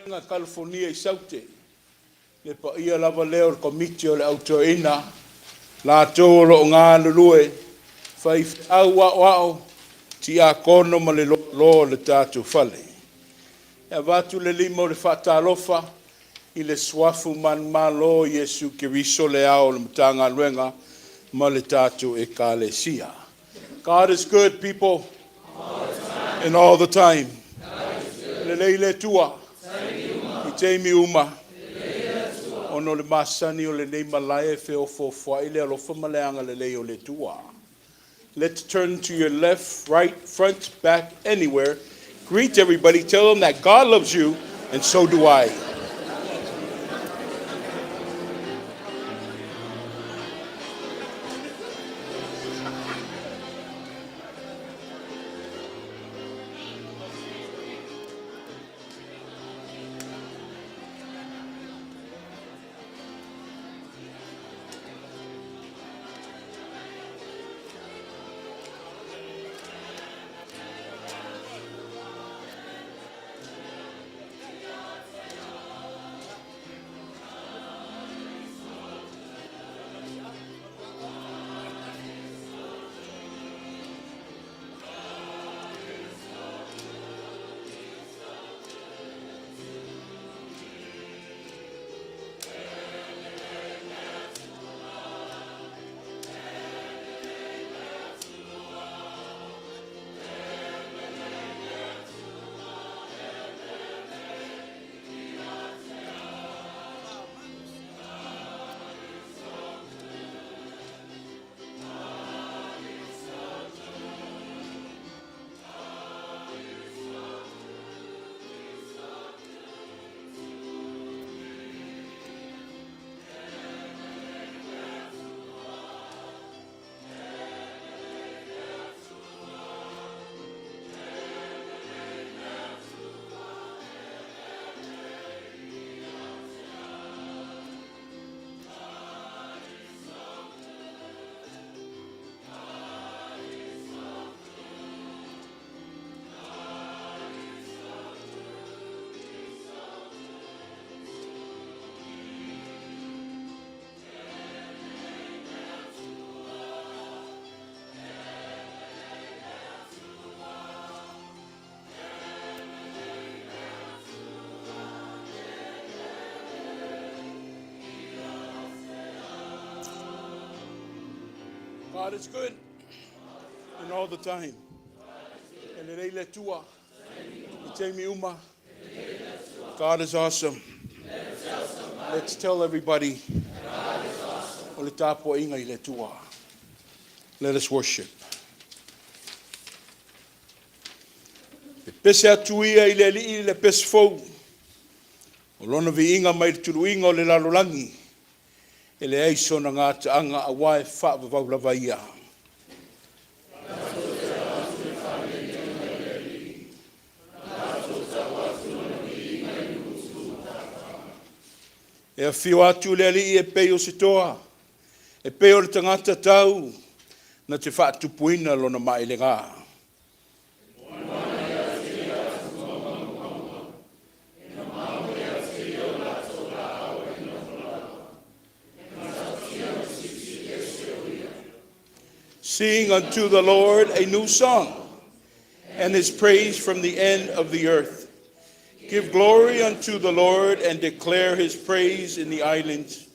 Kalifonia i Saute, le paia lava lea o le Komiti o le Au Toeaina, latou o lo o galulue, faifeau aoao, tiakono ma le loaloa o le tatou fale. E avatu le lima o le faatalofa i le suafu manumalo o Iesu Keriso le Ao o le Matagaluega ma le tatou Ekalesia. God is good, people, and all the time. Lelei le Atua i taimi uma ona o le masani o lenei malae e feofoofoai le alofa ma le agalelei o le Atua. Let's turn to your left, right, front, back, anywhere. Greet everybody. Tell them that God loves you, and so do I. God is good and all the time. E lelei le Atua i taimi uma. God is awesome. Let's tell everybody o le tapuaiga i le Atua. Let us worship. Pepese atu ia i le Alii le pese fou. O lona viiga mai le tuluiga o le lalolagi. E leai sona gataaga aua e faavavau lava ia. E afio atu le Alii e pei o se toa, e pei o le tagata tau na te faatupuina lona maelega. Sing unto the Lord a new song, and his praise from the end of the earth. Give glory unto the Lord and declare his praise in the islands.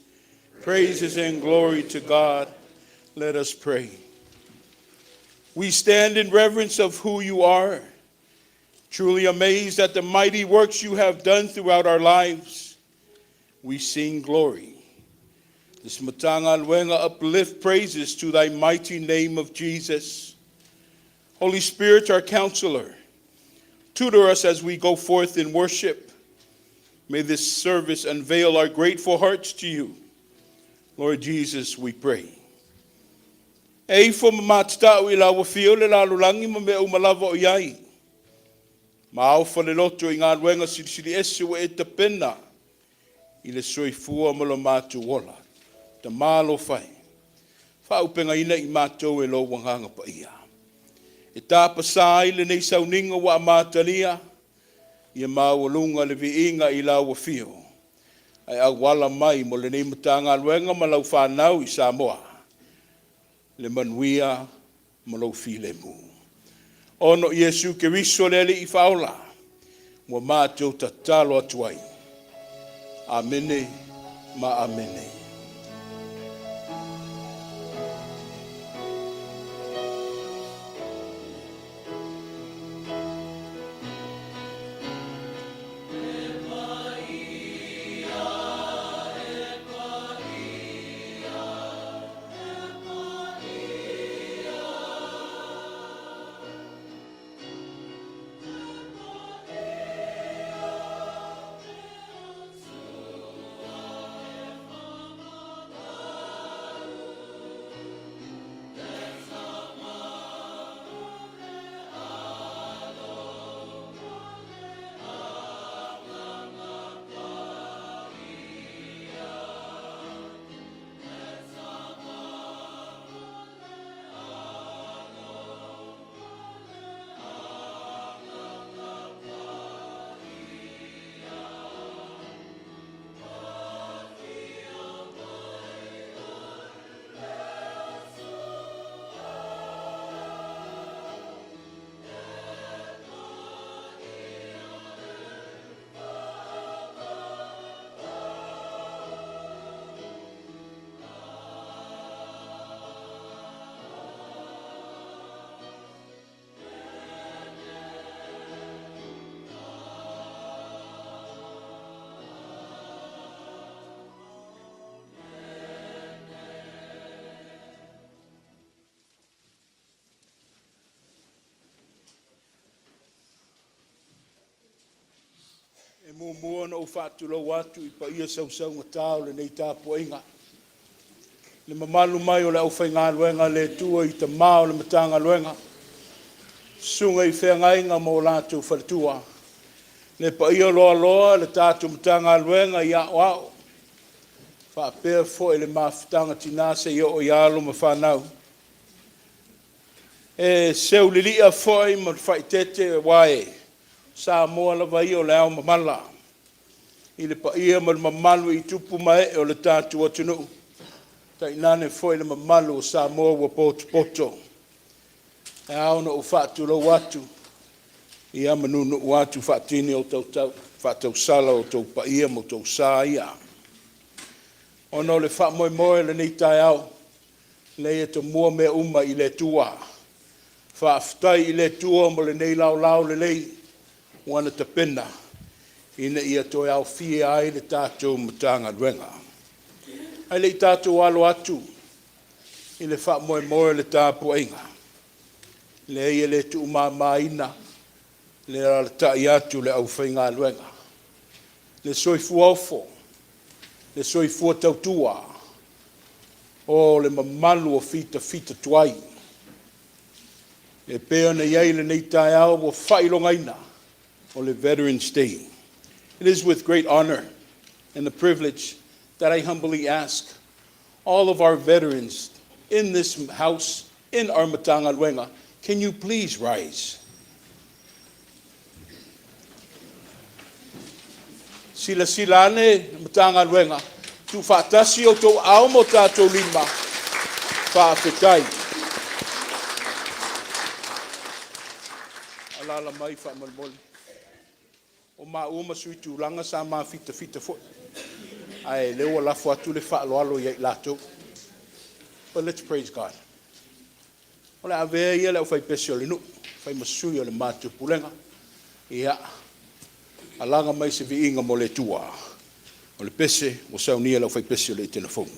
Praises and glory to God. Let us pray. We stand in reverence of who you are, truly amazed at the mighty works you have done throughout our lives. We sing glory. This Matagaluega uplift praises to thy mighty name of Jesus. Holy Spirit, our counselor, tutor us as we go forth in worship. May this service unveil our grateful hearts to you. Lord Jesus, we pray. E ifo ma matatau i lau afio le lalolagi ma mea uma lava o i ai. Ma ofa le loto i galuega silisili ese ua e tapena i le soifua ma lo matou ola. Tama alofa e, faaauupegaina i matou e lou Agaga Paia. E tapasā ai lenei sauniga ua amatalia. Ia maualuga le viiga i lau afio ae auala mai mo lenei Matagaluega ma lau fanau i Samoa le manuia ma lou filemu. Ona o Iesu Keriso le Alii Faaola ua matou tatalo atu ai. Amene ma Amene. E muamua ona ou faatulou atu i paia sausaugata o lenei tapuaiga, le mamalu mai o le aufaigaluega a le Atua i tama o le Matagaluega, susuga i feagaiga ma o latou faletua, le paia loaloa o le tatou Matagaluega i Aoao, faapea foi le mafutaga a tina seia oo i alo ma fanau. E seu lilia foi ma faaeteete aua o Samoa lava ia o le aomamala i le paia ma le mamalu i tupu ma ee o le tatou atunuu, tainane foi le mamalu o Samoa ua potopoto. E ao ona ou faatulou atu ma nuunuu atu faatini o faatausala o outou paia ma outou sa ia. Ona o le faamoemoe o lenei taeao, e leai e tomua mea uma i le Atua. Faafetai i le Atua mo lenei laolao lelei ua Ia tapena ina ia toe alofia ai le tatou Matagaluega. Ae le i tatou alo atu i le faamoemoe o le tapuaiga, e leai e le tuumamaina le alaalatai atu o le aufaigaluega, le soifua ofo, le soifua tautua, o le mamalu o fitafita tuai e pei ona i ai lenei taeao ua faailogaina o le Veterans Day. It is with great honor and the privilege that I humbly ask all of our veterans in this house, in our Matagaluega, can you please rise? Silasila ane Matagaluega, tuufaatasi o outou aao ma o tatou lima, faafetai. Alaala mai faamolemole. O maua ma sui tulaga sa ma fitafita foi, ae o lea ua lafo atu le faaaloalo ia i latou. But let's praise God. O le a avea ia le aufaipese o le nuu, fai ma sui o le matou pulega. Ia, alaga mai se viiga mo le Atua. O le pese ua saunia e le aufaipese o le Etena Fou.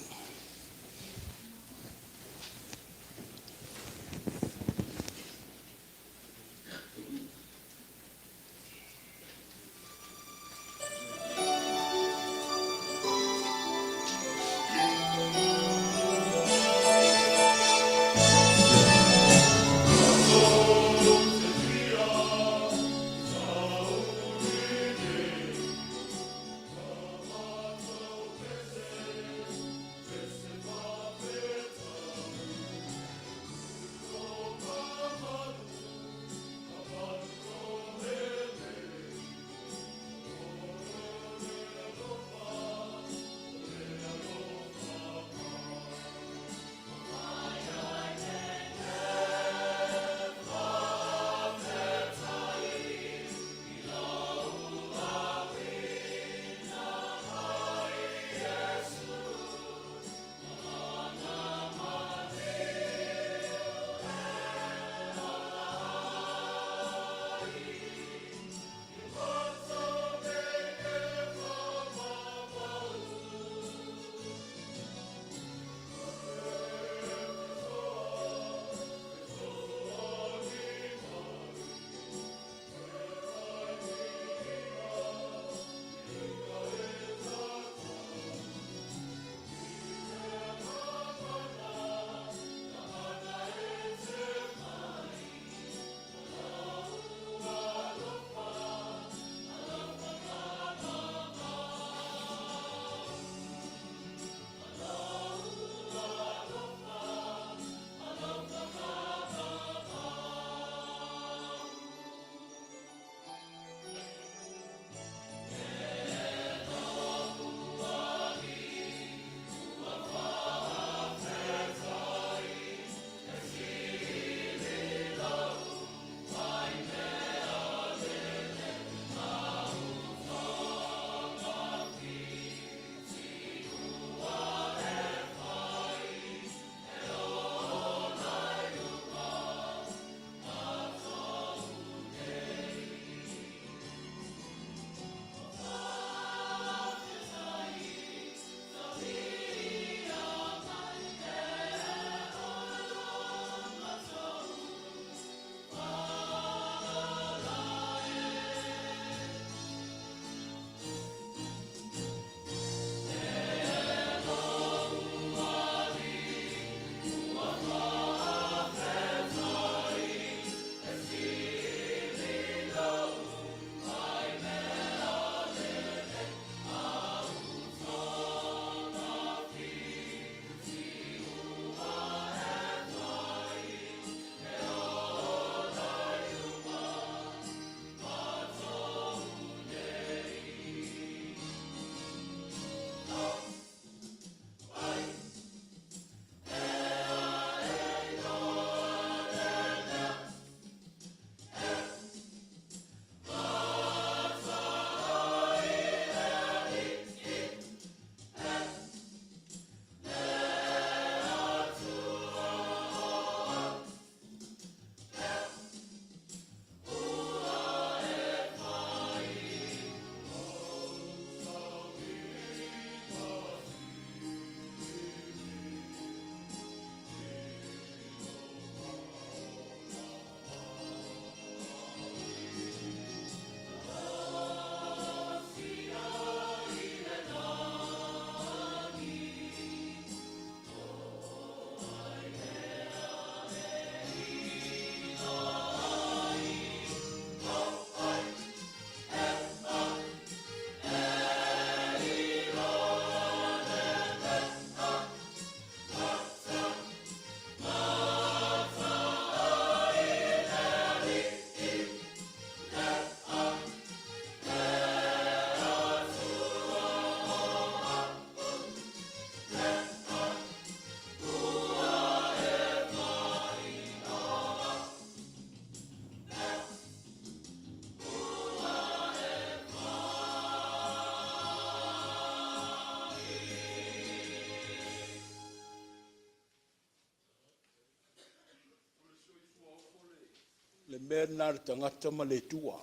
mea lena a le tagata ma le Atua.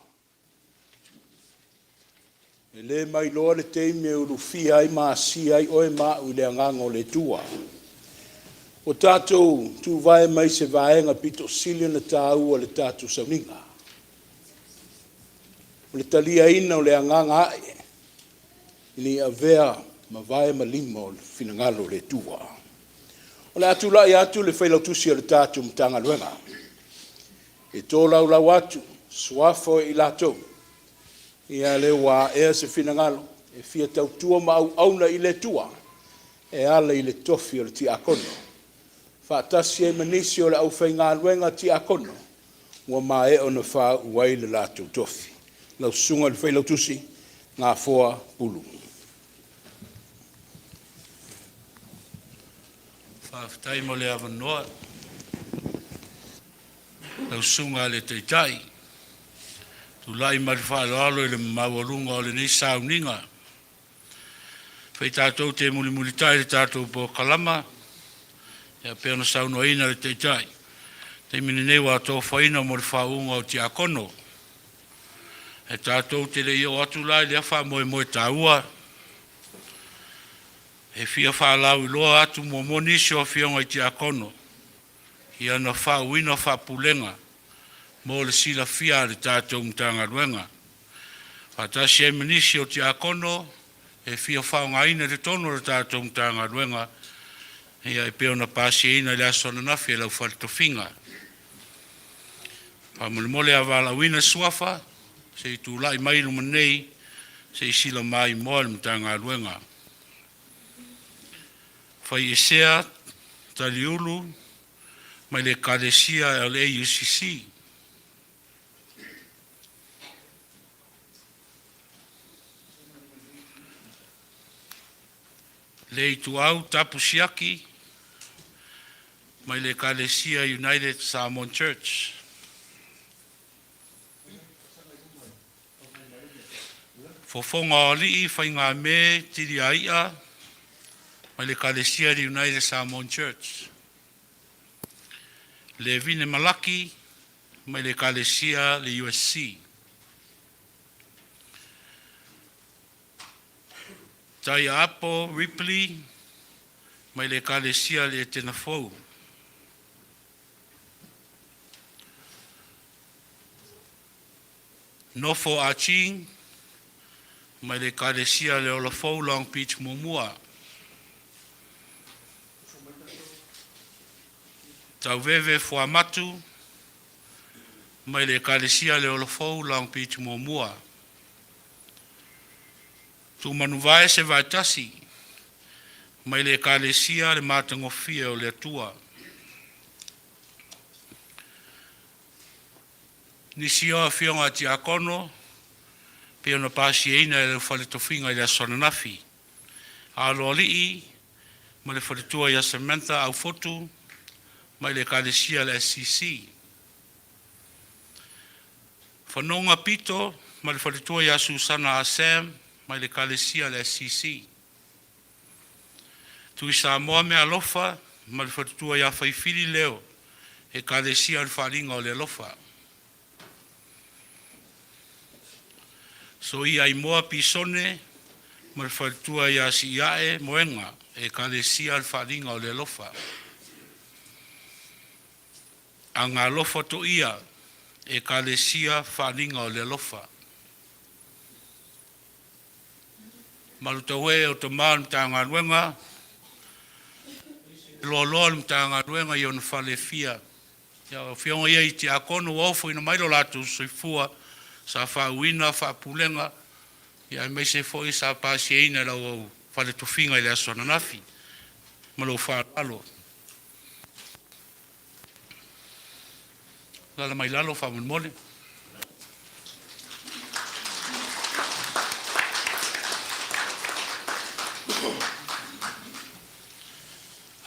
E le mailoa le taimi e ulufia ai ma asia ai oe ma au i le Agaga o le Atua. Ua tatou tuvae mai se vaega pito sili ona taua i le tatou sauniga, o le taliaina o le Agaga ae ina ia avea ma vae ma lima o le finagalo o le Atua. O le a tulai atu le Failautusi o le tatou Matagaluega e tolaulau atu suafa o i latou ia lea ua aea se finagalo e fia tautua ma auauna i le Atua e ala i le tofi o le Tiakono, faatasi ai ma nisi o le aufaigaluega tiakono ua maea ona faauu ai le latou tofi. Lau Susuga i le Failautusi Gafoa Pulu. Faafetai mo le avanoa i lau Susuga i le Taitai. E tulai ma le faaaloalo i le maualuga o lenei sauniga, e fai tatou te mulimulitai i le tatou polokalama e pei ona saunoaina e le Taitai. O le taimi lenei ua atofaina mo le faauuga o tiakono. Ae tatou te le i oo atu la i lea faamoemoe taua, e fia faalauiloa atu muamua nisi o afioga i tiakono na faauuina faapulega mo le silafia e le tatou Matagaluega, faatasi ai ma nisi o tiakono e fia faaaogaina i totonu o le tatou Matagaluega e pei ona pasiaina i le aso ananafi e lau fale tofiga. Faamolemole a valaauina suafa se i tulai mai i luma nei se i silamaimoa i le Matagaluega. FAIESEA Taliulu mai le Ekalesia AUCC. LEITUAU Tapu Siaki mai le Ekalesia United Samoan Church. FOFOGAOALII Faigame Tiliaia mai le Ekalesia United Samoan Church. LEVINE Malaki mai le Ekalesia USC. TAIAAPO Ripley mai le Ekalesia Etena Fou. NOFO Ah Ching mai le Ekalesia Le Ola Fou Long Beach 1. TAUVEVE Fuamatu mai le Ekalesia Le Ola Fou Long Beach 1. TUUMANUVAE Sevatasi mai le Ekalesia Le Matagofie o le Atua. Nisi o Afioga Tiakono e pei ona pasiaina e le fale tofiga i le aso ananafi: Aloalii ma le faletua ia Samantha Aufotu mai le Ekalesia SCC. Fanoga Pito ma le faletua ia Susana Ah Sam mai le Ekalesia SCC. Tuisamoa Meaalofa ma le faletua ia Faifili Leo, Ekalesia Le Faaaliga o le Alofa. Soia Aimoa Pisone ma le faletua ia Siiae Moega, Ekalesia Le Faaaliga o le Alofa. Agalofa Toia, Ekalesia Faaaliga o le Alofa. Ma'u e o Tama o le Matagaluega, loaloa o le Matagaluega i ona fale e fia. O afioga ia i tiakono ua ofoina mai lo latou soifua sa faauuina faapulega aemaise foi sa pasiaina i lau fale tofiga i le aso ananafi. Ma lou faaaloalo. Alaala mai lalo faamolemole.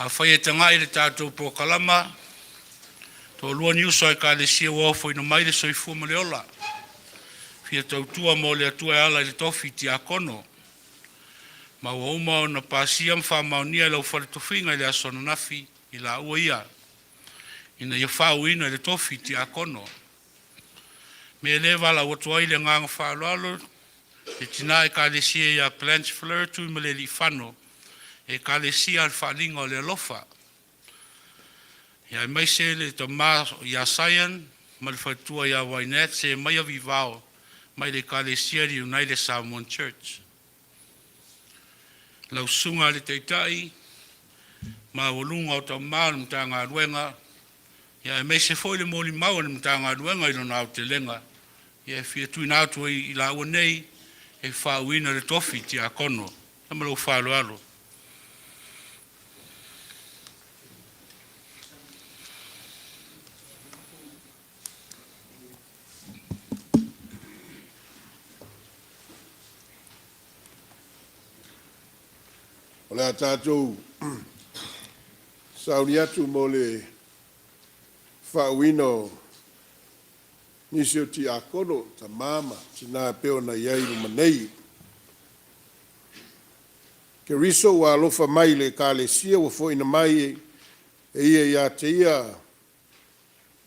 Afai e tagai i le tatou polokalama, e toalua ni uso a Ekalesia ua ofoina mai le soifua ma le ola e fia tautua mo le Atua e ala i le tofi Tiakono, ma ua uma ona pasia ma faamaonia e lau fale tofiga i le aso ananafi i laua ia, ina ia faauuina i le tofi Tiakono. mea lea e valaau atu ai ma le agaga faaaloalo le tina Ekalesia ia Clarence Fleur Tuimalealiifano e Ekalesia a le Faaaliga o le Alofa. Aemaise le tama ia Ryan ma le faletua ia Wynette Semaya Vivao mai le Ekalesia United Samoan Church. Lau Susuga i le Taitai maualuga o Tama a le Matagaluega aemaise foi le molimau a le Matagaluega i lona aotelega, e fia tuuina atu ai i laua nei e faauuina le tofi Tiakono. Ma lou faaaloalo. O le a tatou sauni atu mo le faauuina o nisi o Tiakono, Tama ma Tina e pei ona i ai i luma nei. Keriso ua alofa mai i le Ekalesia ua foaiina mai e Ia ia te Ia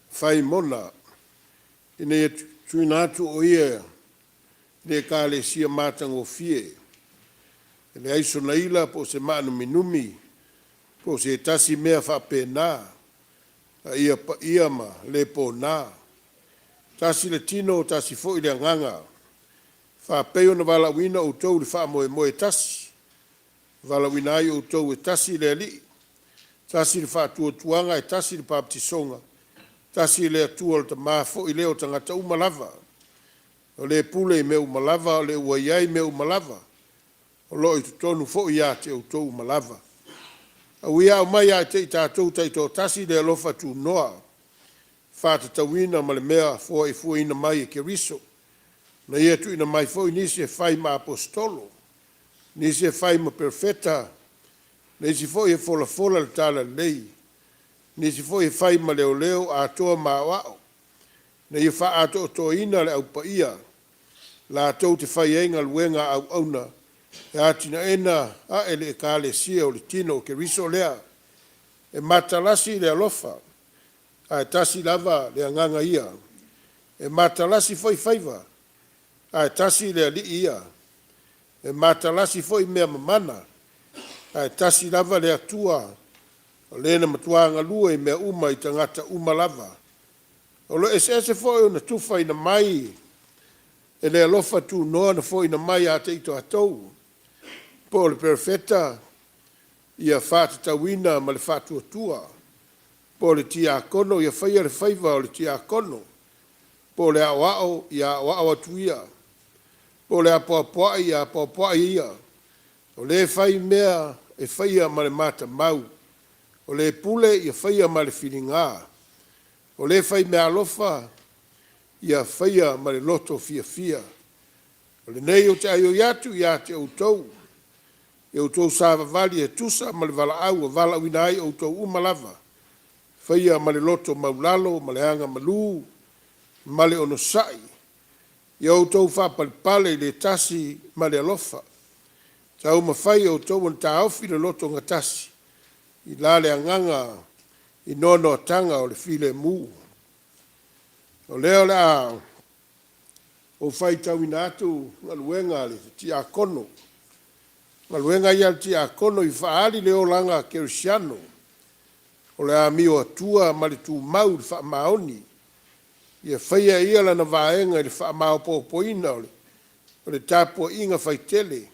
fai mona, ina ia tuuina atu o Ia i le Ekalesia matagofie, e leai sona ila po o se maanuminumi po o se tasi mea faapena, a ia paia ma le pona. Tasi le Tino, tasi foi le Agaga, faapei ona valaauina outou i le faamoemoe e tasi, na valaauina ai outou e tasi le Alii, tasi le faatuatuaga, e tasi le papatisoga, tasi le Atua o le Tama foi lea o tagata uma lava, o Le e pule i mea uma lava, o Le ua i ai mea uma lava, o lo o i totonu foi ia te outou uma lava. Au ia aumai ia te i tatou taitoatasi le alofa tunoa faatatauina ma le mea foa'ifo'ina mai e Keriso, na Ia tuuina mai foi nisi e fai ma Aposetolo, nisi e fai ma Perofeta, na isi foi e folafola le Talalelei, nisi foi e fai ma leoleo atoa ma aoao, ina ia faaatoatoaina le Au Paia, latou te faia ai galuega a auauna e atinaeina ae le Ekalesia o le Tino o Keriso lea. E matalasi le alofa, ae tasi lava le Agaga Ia. E matalasi foi faiva, ae tasi le Alii Ia. E matalasi foi mea mamana, ae tasi lava le Atua, o Le na matuā galue i mea uma i tagata uma lava. O lo o eseese foi ona tufaina mai e le alofa tunoa na foaiina mai ia te i tatou, po o le Perofeta, ia faatatauina ma le faatuatua, po o le Tiakono, ia faia le faiva o le Tiakono, po o le Aoao, ia aoao atu ia, po o le apoapoai, ia apoapoai ia, o le faimea, e faia ma le matamau, o le pule, ia faia ma le filiga, o le faimeaalofa, ia faia ma le loto fiafia. O lenei ou te aioi atu ia te outou, ia outou savavali e tusa ma le valaau ua valaauina ai outou uma lava, faia ma le loto maualalo ma le agamalu ma le onosai, ia outou faapalepale i le tasi ma le alofa. Taumafai e outou ona taofi le lotogatasi i la le agaga i noanoataga o le filemu. O lea o le a ou faitauina atu galuega a le Tiakono. O galuega ia a le Tiakono ia faaali le olaga kerisiano, o le amioatua ma le tumau i le faamaoni. Ia faia e ia lana vaega i le faamaopoopoina o le tapuaiga faitele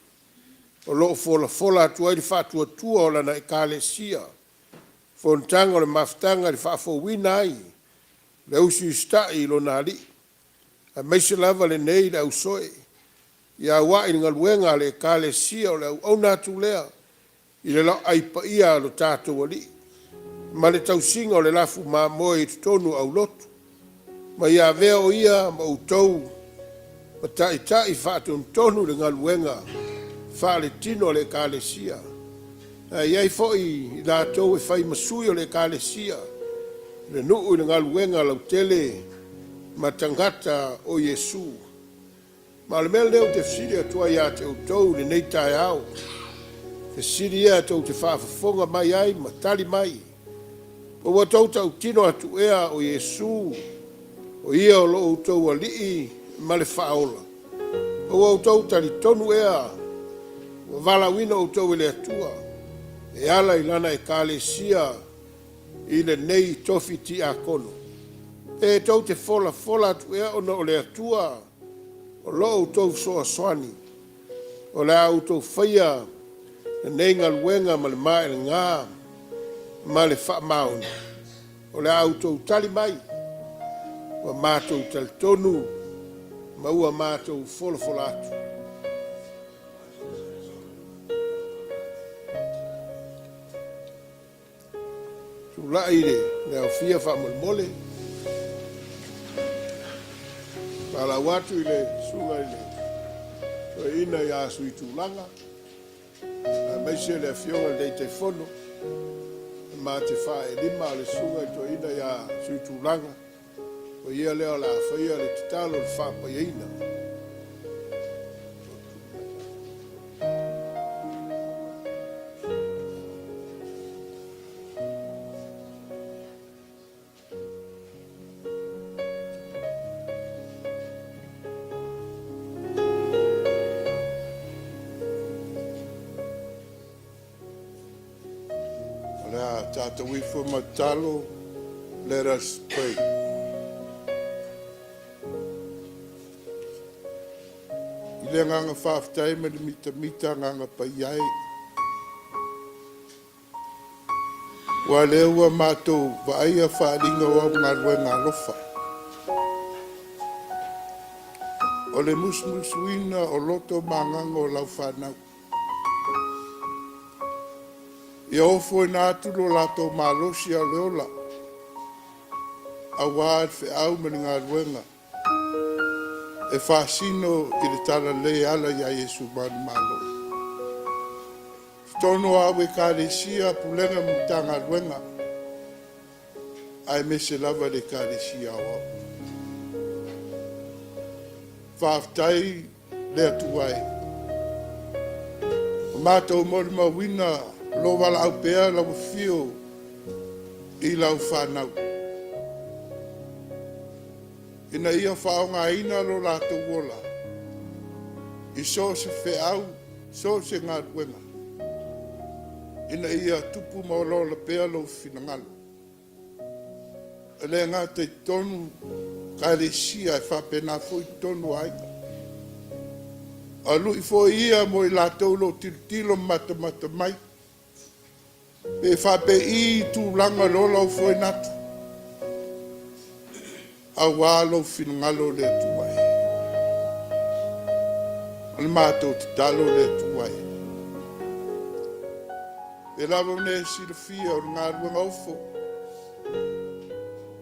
o lo o folafola atu ai le faatuatua o lana Ekalesia, fonotaga o le mafutaga i le faafouina ai o le usiusitai i lona Alii, aemaise lava lenei le au soe. Ia aua'a i le galuega a le Ekalesia, o le auauna atu lea i le Laoai Paia a lo tatou Alii, ma le tausiga o le lafu mamoe i totonu o aulotu. Ma ia avea o ia ma outou ma taitai faatonutonu i le galuega faaletino a le Ekalesia. Ae i ai foi i latou e fai ma sui o le Ekalesia i le nuu i le galuega lautele ma tagata o Iesu. Ma o le mea lenei ou te fesili atu ai ia te outou i lenei taeao, fesili ia tou te faafofoga mai ai ma tali mai, Po ua outou tautino atu ea o Iesu O ia o lo outou Alii ma le Faaola. Ua outou talitonu ea ua valaauina outou e le Atua e ala i Lana Ekalesia i lenei tofi tiakono? Pe tou te folafola atu ea ona o le Atua o lo outou fesoasoani, o le a outou faia lenei galuega ma le maelega ma le faamaoni? O le a outou tali mai, ua matou talitonu ma ua matou folafola atu. Tulai i le aofia faamolemole. Valaau atu i le susuga i le toeaina ia Suitulaga, aemaise le afioga i le Taitaifono, e ma te faaelima le susuga i le toeaina ia Suitulaga, o ia lea o le a faia le tatalo i le faapaiaina. O le a tatou ifo ma tatalo. Let us pray. I le agaga faafetai ma le mitamita agaga paia e, aua o lea ua matou vaaia faaaliga o au galuega alofa, o le musumusuina o loto ma agaga o lau fanau. Ia ofoina atu lo latou malosi a o le ola, aua le feau ma le galuega e faasino i le talalelei e ala ia Iesu manumalo. Totonu o au Ekalesia, Pulega ma Matagaluega, aemaise lava le Ekalesia Aoao. Faafetai le Atua e. Ua matou molimauina lo valaau pea lau afio i lau fanau, ina ia faaaogaina lo latou ola i so o se feau, so o se galuega, ina ia tupu ma olaola pea lou finagalo. E le gata i totonu Ekalesia, e faapena foi totonu o aiga. O lui foi ia mo i latou o lo o tilotilo ma matamata mai, pe faapei tulaga o le ola ofoina atu, aua lou finagalo le Atua e. O le matou tatalo le Atua e. E lava ona e silafia o le galuega ofo,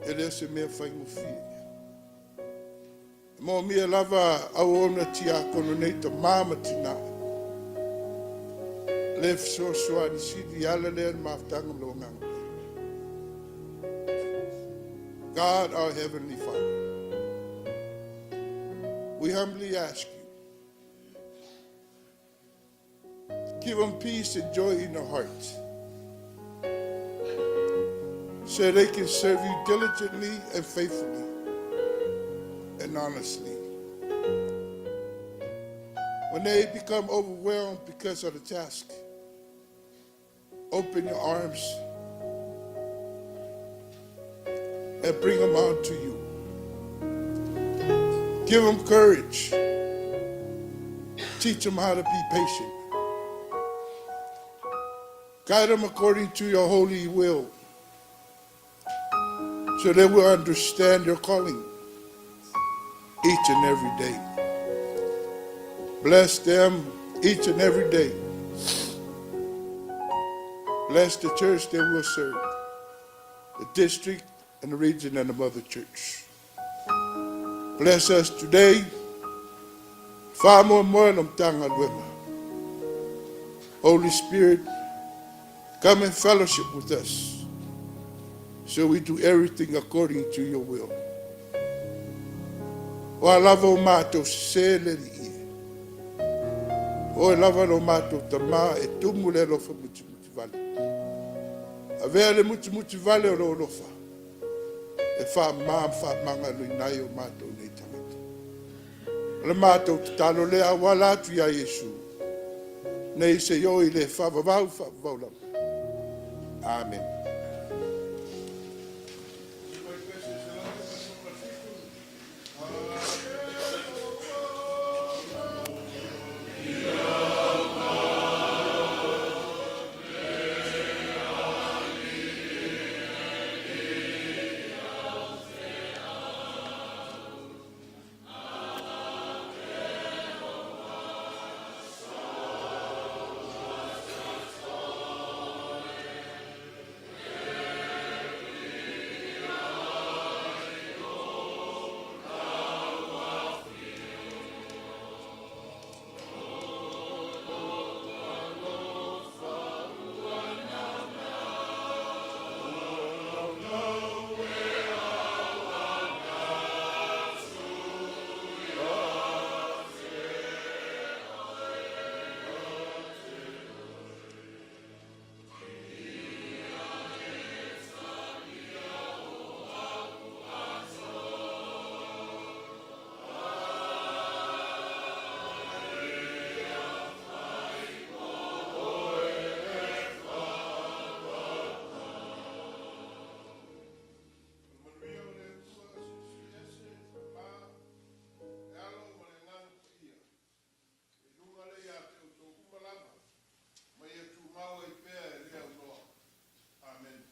e le o se mea faigofie. E moomia lava auauna tiakono nei, tama ma tina, le fesoasoani sili ala lea le mafutaga ma lou agaga. God, our Heavenly Father, we humbly ask you, give them peace and joy in their hearts so they can serve you diligently and faithfully and honestly. When they become overwhelmed because of the task, open your arms and bring them on to you. Give them courage. Teach them how to be patient. Guide them according to your holy will so they will understand your calling each and every day. Bless them each and every day. Bless the church they will serve, the district and the region and the mother church. Bless us today. Faamoemoe le Matagaluega. Holy Spirit, come and fellowship with us so we do everything according to your will. O a lava o matou sese le Alii e. O e lava lo matou tama e tumu le alofa mutimuti vale. Avea le mutimuti vale o lou alofa. e faamama ma faamagaloina ai o matou nei tagata. O le matou tatalo lea auala atu ia Iesu, nei seia oo i le faavavau, faavavau lava. Amene. Manuia o le Atua Silisili Ese, Tama, le Alo ma le Agaga Paia, i luga lea ia te outou uma lava, ma ia tumau ai pea e le aunoa. Amene.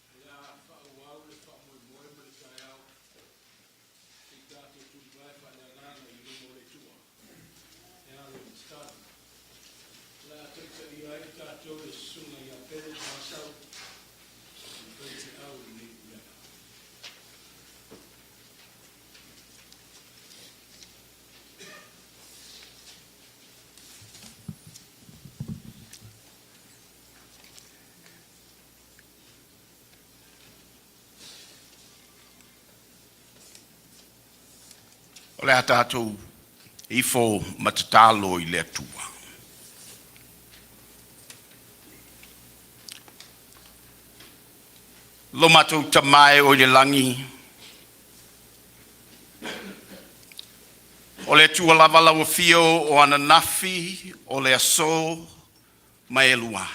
O le a faaauau le faamoemoe ma le taeao se i tatou tulivae faaleagaga i luma o le Atua e ala i le tatalo. O le a taitaia ai tatou e le Susuga ia Pele Poasau, le faifeau i lenei pulega. O le a tatou ifo ma tatalo i le Atua. Lo matou Tama e oi le lagi, o le Atua lava lau afio o ananafi, o le aso ma e lua.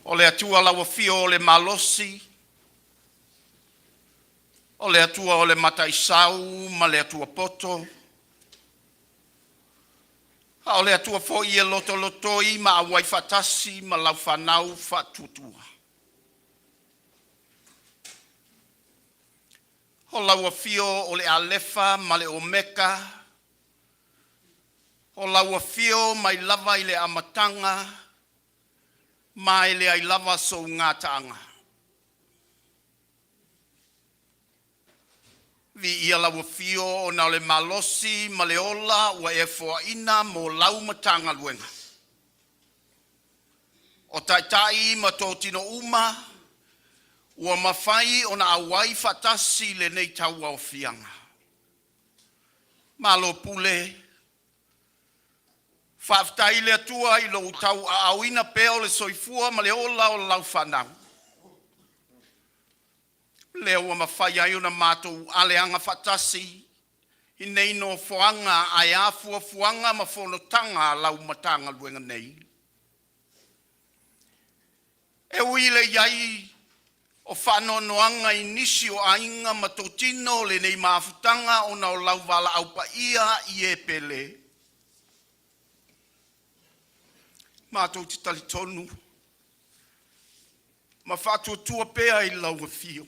O le Atua lau afio o le malosi, o le Atua o le Mataisau ma le Atua poto, a o le Atua foi e lotolotoi ma auai faatasi ma lau fanau faatuatua. O lau afio o le Alefa ma le Omeka, o lau afio mai lava i le amataga ma e leai lava sou gataaga. Viia lau afio ona o le malosi ma le ola ua e foaina mo lau Matagaluega, o Taitai ma totino uma ua mafai ona auai faatasi i lenei tauaofiaga. Malo pule, faafetai i le Atua i lou tauaaoina pea o le soifua ma le ola o lau fanau, lea ua mafai ai ona matou aleaga faatasi i nei nofoaga ae a fuafuaga ma fonotaga a lau Matagaluega nei. E ui i le i ai o faanoanoaga i nisi o aiga ma totino o lenei mafutaga ona o lau valaau paia i e pele, matou te talitonu ma faatuatua pea i lau Afio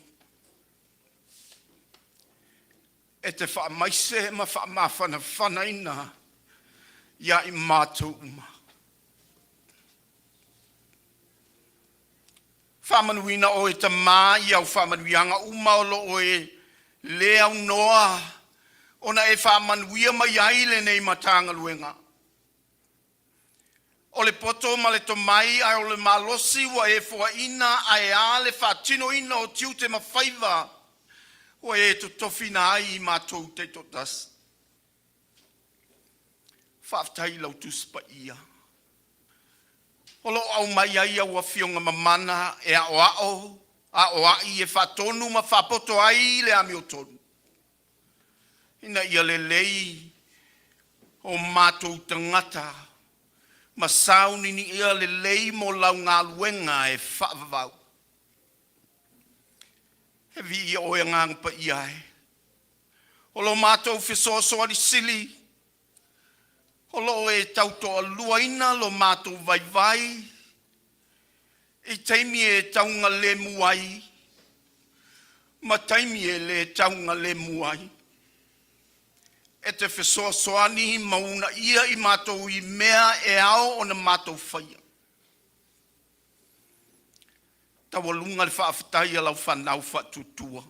e te faamaise ma faamafanafanaina ia i matou uma. Faamanuina oe Tama i au faamanuiaga uma o lo o e le aunoa ona e faamanuia mai ai i lenei Matagaluega. O le poto ma le tomai ae o le malosi ua e foaina ae a le faatinoina o tiute ma faiva ua e totofina ai i matou taitoatasi. Faafetai i lau Tusi Paia o lo o aumai ai au Afioga Mamana e aoao, aoai, e faatonu ma faapoto ai le amiotonu, ina ia lelei o matou tagata ma sauninia lelei mo lau galuega e faavavau. E viia Oe Agaga Paia e, o lo matou fesoasoani sili o lo o e tautoaluaina lo matou vaivai i taimi e taugalemu ai ma taimi e le taugalemu ai. E te fesoasoani ma uunaia i matou i mea e ao ona matou faia. Taualuga le faafetai a lau fanau faatuatua,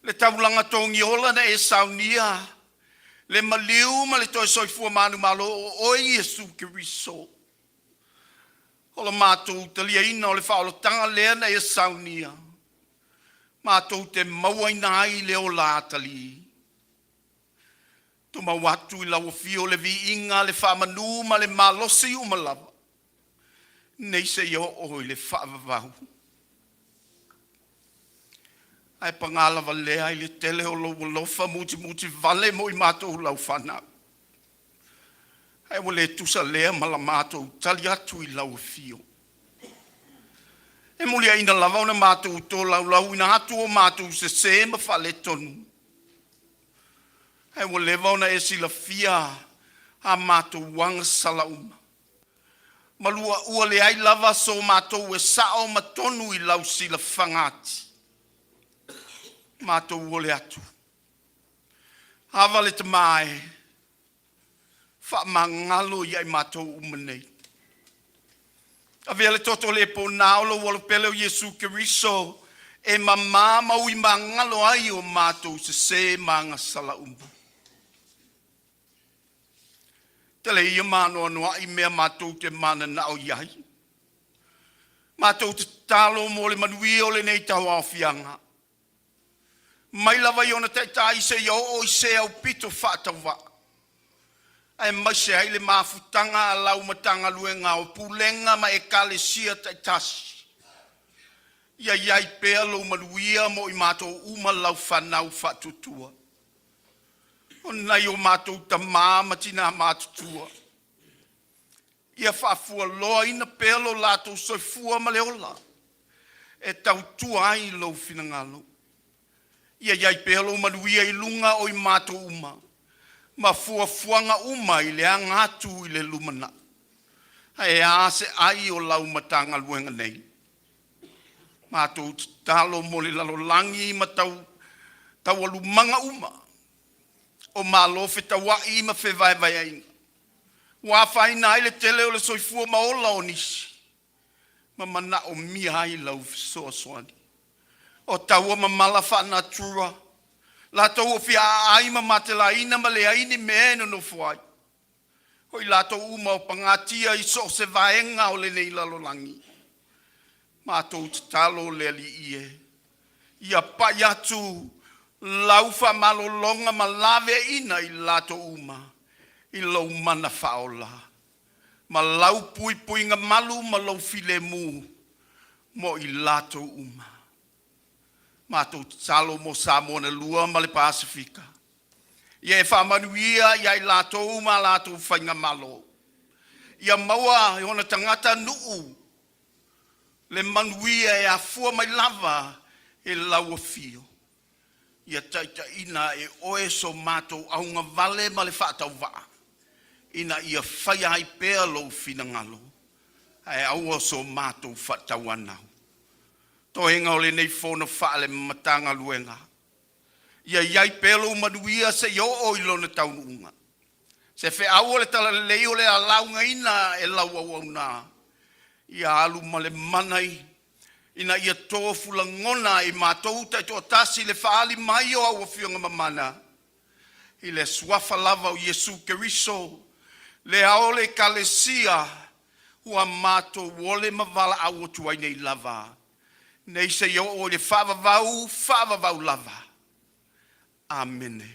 le taulaga togiola na e saunia le maliu ma le toe soifua manumalo o oe Iesu Keriso. O le matou taliaina o le faaolataga lea na e saunia, matou te mauaina ai le ola atalii. Tumau atu i lau afio le viiga, le faamanu ma le malosi uma lava, nei seia oo i le faavavau. Ae paga lava lea i le tele o lou alofa mutimutivale mo i matou lau fanau, ae ua le tusa lea ma la matou tali atu i lau afio. E muliaina lava ona matou tolaulauina atu o matou sese ma faaletonu, ae ua leva ona e silafia a matou agasala uma, ma ua leai lava so matou e sao ma tonu i lau silafaga ati. Matou ole atu, ava le Tama e, faamagalo ia i matou uma nei. Avea le toto le pona o lou Alo pele o Iesu Keriso e mamā ma ui magalo ai o matou sese ma agasala uma. Tele ia ma anoanoai mea matou te mananao i ai, matou te tatalo mo le manuia o lenei tauaofiaga, mai lava i ona taitai seia oo i se aupito faatauvaa, aemaise ai le mafutaga a lau Matagaluega o Pulega ma Ekalesia taitasi. Ia i ai pea lou manuia mo i matou uma lau fanau faatuatua. O nai o matou tama ma tina matutua, ia faafualoaina pea lo latou soifua ma le ola e tautua ai i lou finagalo. Ia i ai pea lou manuia i luga o i matou uma ma fuafuaga uma i le aga atu i le lumanai. Ae a se ai o lau Matagaluega nei? Matou tatalo mo le lalolagi ma taualumaga uma o malo fetauai ma fevaevaeaiga ua afaina ai le tele o le soifua ma ola o nisi ma manaomia ai lau fesoasoani. O taua ma mala faanatura, latou o fia aai ma matelaina ma leai ni mea e nonofo ai. O i latou uma o pagatia i so o se vaega o lenei lalolagi, matou tatalo le Alii e, ia pai atu lau faamalologa ma laveaiina i latou uma i lou mana faaola ma lau puipuiga malu ma lou filemu mo i latou uma. Matou tatalo mo Samoa na lua ma le Pasefika, ia e faamanuia ia i latou ma a latou faigamalo, ia maua e ona tagata nuu le manuia e afua mai lava i lau afio. Ia taitaiina e oe so matou augavale ma le faatauvaa ina ia faia ai pea lou finagalo, ae aua so matou faatauanau. Toega o lenei fono faale-Matagaluega, ia i ai pea lou manuia seia oo i lona taunuuga. Se feau o le talalelei o le a laugaina e lau auauna, ia alu ma le mana ina ia tofu lagona e i matou taitoatasi le faaali mai o au Afioga Mamana, i le suafa lava o Iesu Keriso, le Ao o le Ekalesia, ua matou ole ma valaau atu ai nei lava, nei seia oo i le faavavau, faavavau lava. Amene.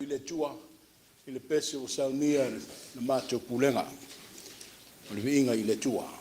le Atua i le pese ua saunia e le matou pulega. O le viiga i le Atua.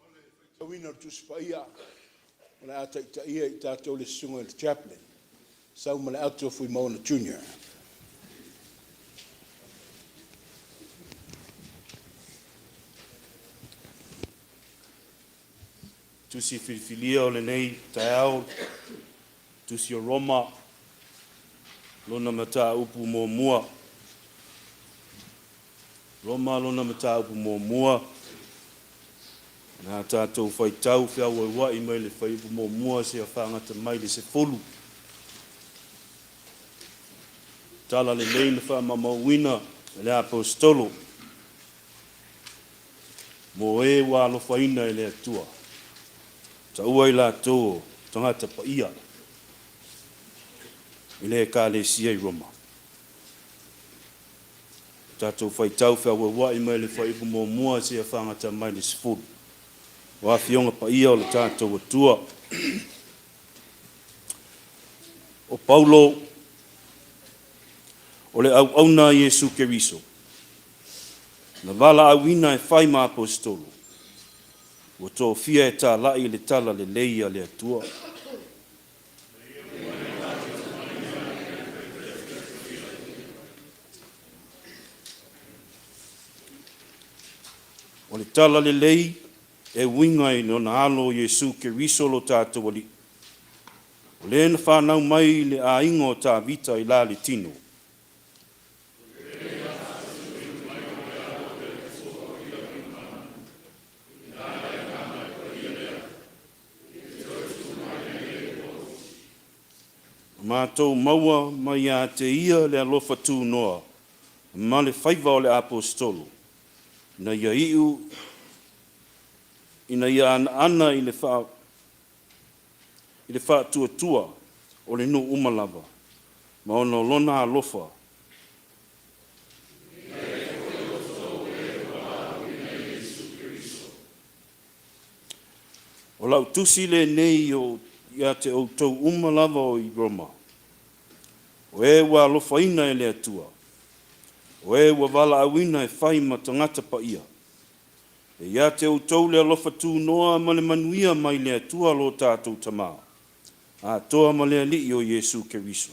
O le faitauina o le Tusi Paia o le a taitaia i tatou le Susuga i le Chaplain, Saumaleato Fuimaono Jr. Tusi filifilia o lenei taeao, Tusi o Roma, lona mataupu muamua. Roma lona mataupu muamua. O le a tatou faitau feauaua'i mai le fuaiupu muamua seia faagata mai le 10. Tala lelei na faamaumauina e le Aposetolo. Mo e ua alofaina e le Atua, taua i latou o tagata paia i le Ekalesia i Roma. Tatou faitau feauaua'i mai le Fuaiupu muamua seia fagata mai le 10. O Afioga Paia o le tatou Atua. O Paulo, o le auauna a Iesu Keriso, na valaauina e fai ma aposetolo, ua tofia e tala'i le Tala Lelei a le Atua. O le Tala Lelei e uiga i Lona Alo Iesu Keriso lo tatou Alii, o le na fanau mai i le aiga o Tavita i la le tino. Matou maua mai ia te ia le alofa tunoa ma le faiva o le aposetolo, ina ia iu ina ia anaana i le faa i le faatuatua o le nuu uma lava, ma ona o lona alofa. O lau tusi lenei ia te outou uma lava o i Roma, o e ua alofaina e le Atua, o e ua valaauina e fai ma tagata paia, e ia te outou le alofa tunoa ma le manuia mai le Atua lo tatou Tamā, atoa ma le Alii o Iesu Keriso.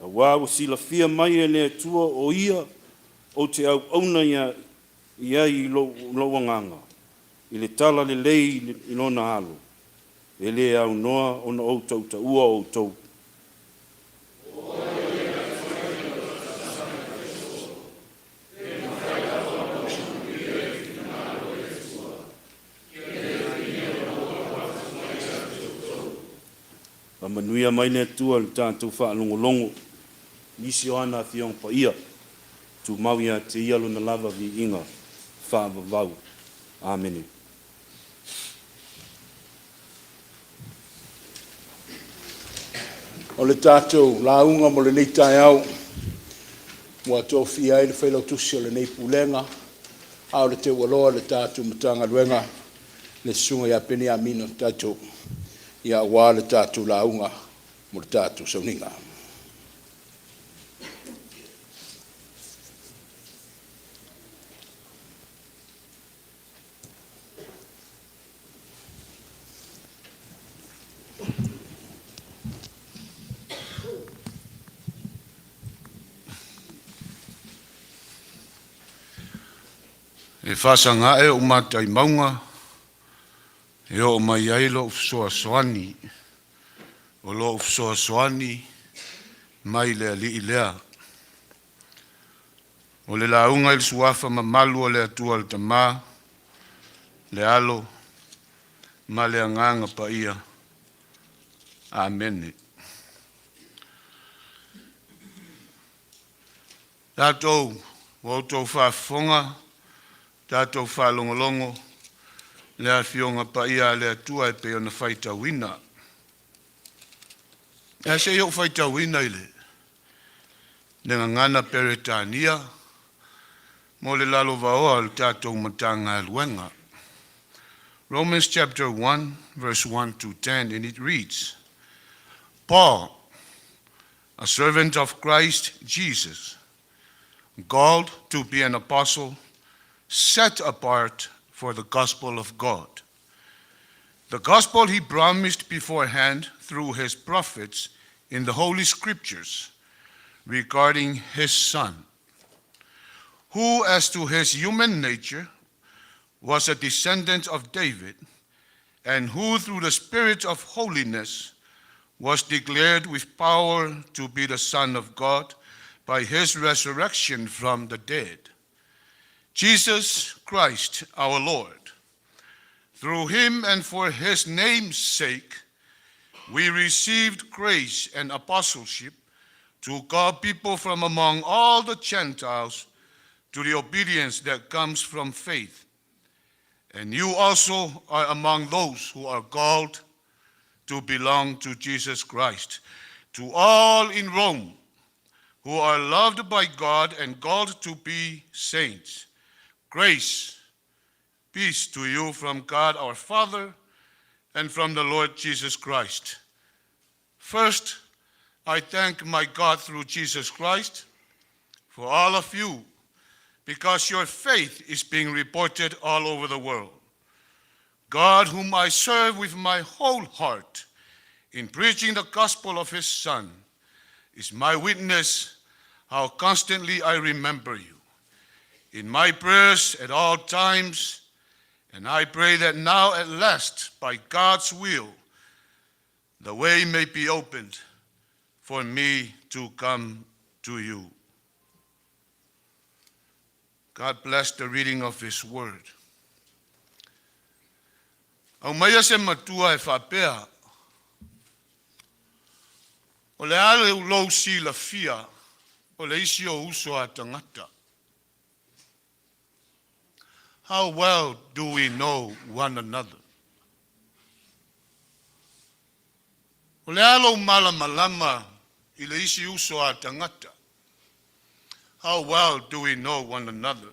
Auā ua silafia mai e le Atua o Ia ou te auauna i ai i lou agaga, i le Tala Lelei i Lona Alo, e le aunoa ona ou tautaua outou. Faamanuia mai le Atua i le tatou faalogologo i nisi o ana Afioga Paia, tumau ia te Ia Lona lava viiga faavavau. Amene. O le tatou lauga mo lenei taeao ua tofia ai le Failautusi o lenei Pulega a o le teualoa o le tatou Matagaluega, le Susuga ia Peniamina Taito, aua le tatou lauga mo le tatou sauniga. E faasaga ae ou matai mauga e oo mai ai lou fesoasoani, o lou fesoasoani mai le Alii lea. O le lauga i le suafa mamalu o le Atua le Tama, le Alo ma le Agaga Paia. Amene. Tatou ua outou faafofoga, tatou faalogologo le Afioga Paia a le Atua e pei ona faitauina. Ae se i ou faitauina i le gagana Peretania mo le lalovaoa o le tatou Matagaluega. Romans chapter 1 verse 1 to 10, and it reads, "Paul, a servant of Christ Jesus, called to be an apostle, set apart for the gospel of God. The gospel he promised beforehand through his prophets in the Holy Scriptures regarding his Son, who, as to his human nature, was a descendant of David, and who, through the Spirit of holiness, was declared with power to be the Son of God by his resurrection from the dead. Jesus Christ our Lord. Through him and for his name's sake, we received grace and apostleship to call people from among all the Gentiles to the obedience that comes from faith. And you also are among those who are called to belong to Jesus Christ. To all in Rome who are loved by God and called to be saints, grace, peace to you from God our Father and from the Lord Jesus Christ. First, I thank my God through Jesus Christ for all of you, because your faith is being reported all over the world. God, whom I serve with my whole heart in preaching the gospel of his Son, is my witness how constantly I remember you in my prayers at all times, and I pray that now at last, by God's will, the way may be opened for me to come to you. God bless the reading of His Word. Aumaia se matua e faapea, O le a le lou silafia o le isi ou uso a tagata? How well do we know one another? O le a lou malamalama i le isi uso a tagata? How well do we know one another?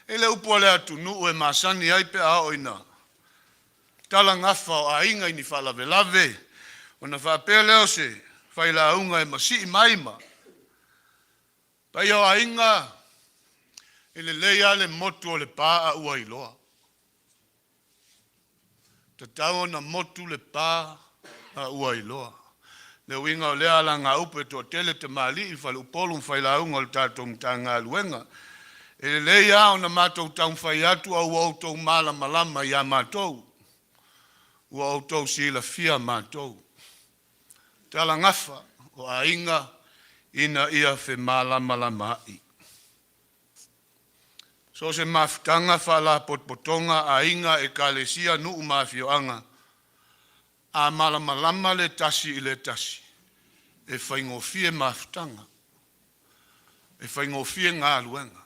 E le upu a le atunuu e masani ai pe a oo ina tala gafa o aiga i ni faalavelave, ona faapea lea o se failauga e masii mai ma paia o aiga, e lelei lava le motu o le pa a ua iloa. Tatau ona motu le pa a ua iloa. Le uiga o lea alagaupu e toatele tamalii, faleupolu ma failauga o le tatou Matagaluega. E lelei lava ona matou taumafai atu a ua outou malamalama ia matou, ua outou silafia matou. Talagafa o aiga ina ia femalamalamaai. So o se mafutaga faalapotopotoga, aiga, ekalesia, nuu ma afioaga, a malamalama le tasi i le tasi, e faigofie mafutaga, e faigofie galuega.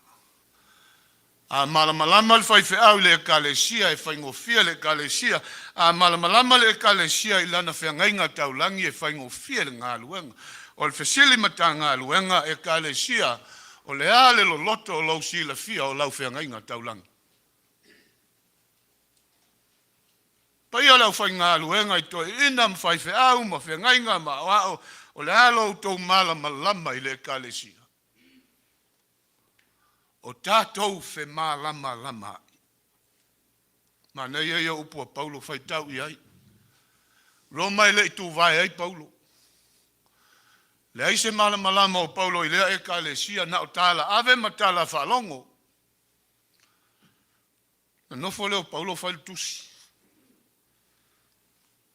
A malamalama le faifeau i le ekalesia, e faigofie le ekalesia. A malamalama le ekalesia i lana feagaiga taulagi, e faigofie le galuega. O le fesili Matagaluega, ekalesia, o le a le loloto o lou silafia o lau feagaiga taulagi? Paia o le aufaigaluega i toeaiina ma faifeau ma feagaiga ma aoao, o le a lo outou malamalama i le ekalesia? O tatou femalamalamaai. Manaia ia o upu a Paulo faitau i ai. Roma e le i tuvae ai Paulo. Leai se malamalama o Paulo i lea ekalesia na o tala ave ma tala faalogo. Na nofo lea o Paulo fai le tusi.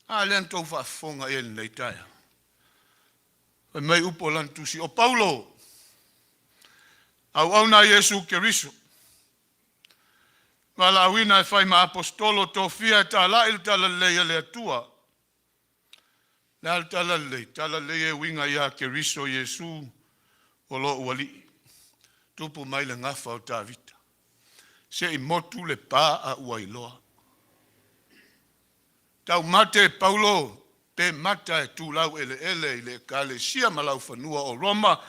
A lea na tou faafofoga i ai i lenei taeao. Fai mai upu o lana tusi, o Paulo, auauna a Iesu Keriso, valaauina e fai ma aposetolo tofia e talai le talalelei a le Atua. Le a le talalelei? Talalelei e uiga ia Keriso Iesu o lou alii. Tupu mai le gafa o Tavita. Se i motu le pa a ua iloa. Taumate e Paulo pe mata e tulau eleele i le ekalesia ma laufanua o Roma,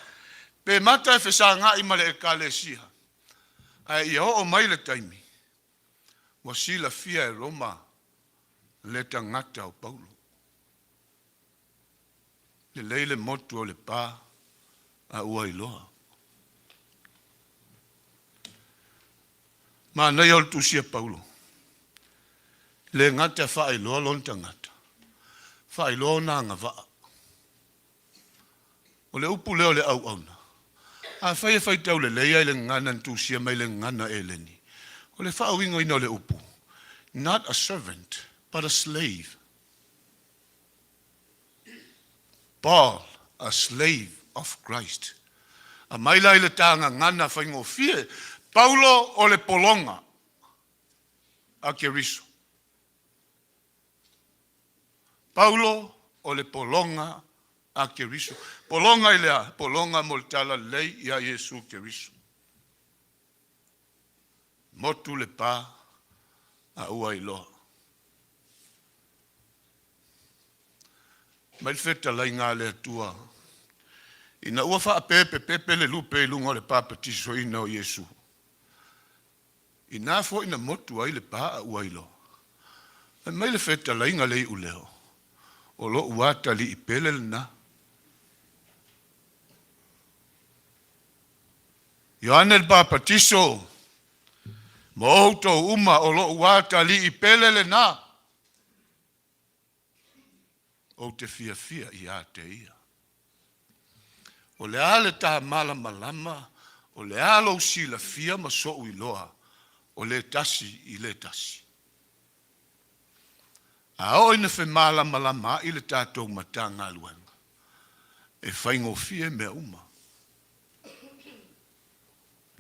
pe mata e fesagai ma le ekalesia, ae ia oo mai le taimi ua silafia e Roma le tagata o Paulo. Lelei le motu o le pa a ua iloa. Manaia o le tusi a Paulo. Le gata e faailoa lona tagata, faailoa ona agavaa. O le upu lea o le auauna, afai e faitau lelei lava i le gagana na tusia mai le gagana Eleni, o le faauigaina o le upu, not a servant, but a slave. Paul, a slave of Christ. Aumai la i le ta gagana faigofie, Paulo o le pologa a Keriso. Paulo, o le pologa a Keriso. Pologa i le a? Pologa mo le talalelei ia Iesu Keriso. Motu le pa a ua iloa. Mai le fetalaiga a le Atua, ina ua faapepepepe le lupe i luga o le papatisoina o Iesu, ina foi na motu ai le pa a ua iloa. Fai mai le fetalaiga le iuleo, o lo'u atalii pele lena. Ioane le Papatiso, ma outou uma, o lo'u atalii pele lena. Ou te fiafia ia te ia. O le a le ta malamalama, o le a lou silafia ma so'u iloa, o le tasi i le tasi. A oo ina femalamalamaai le tatou Matagaluega, e faigofie mea uma.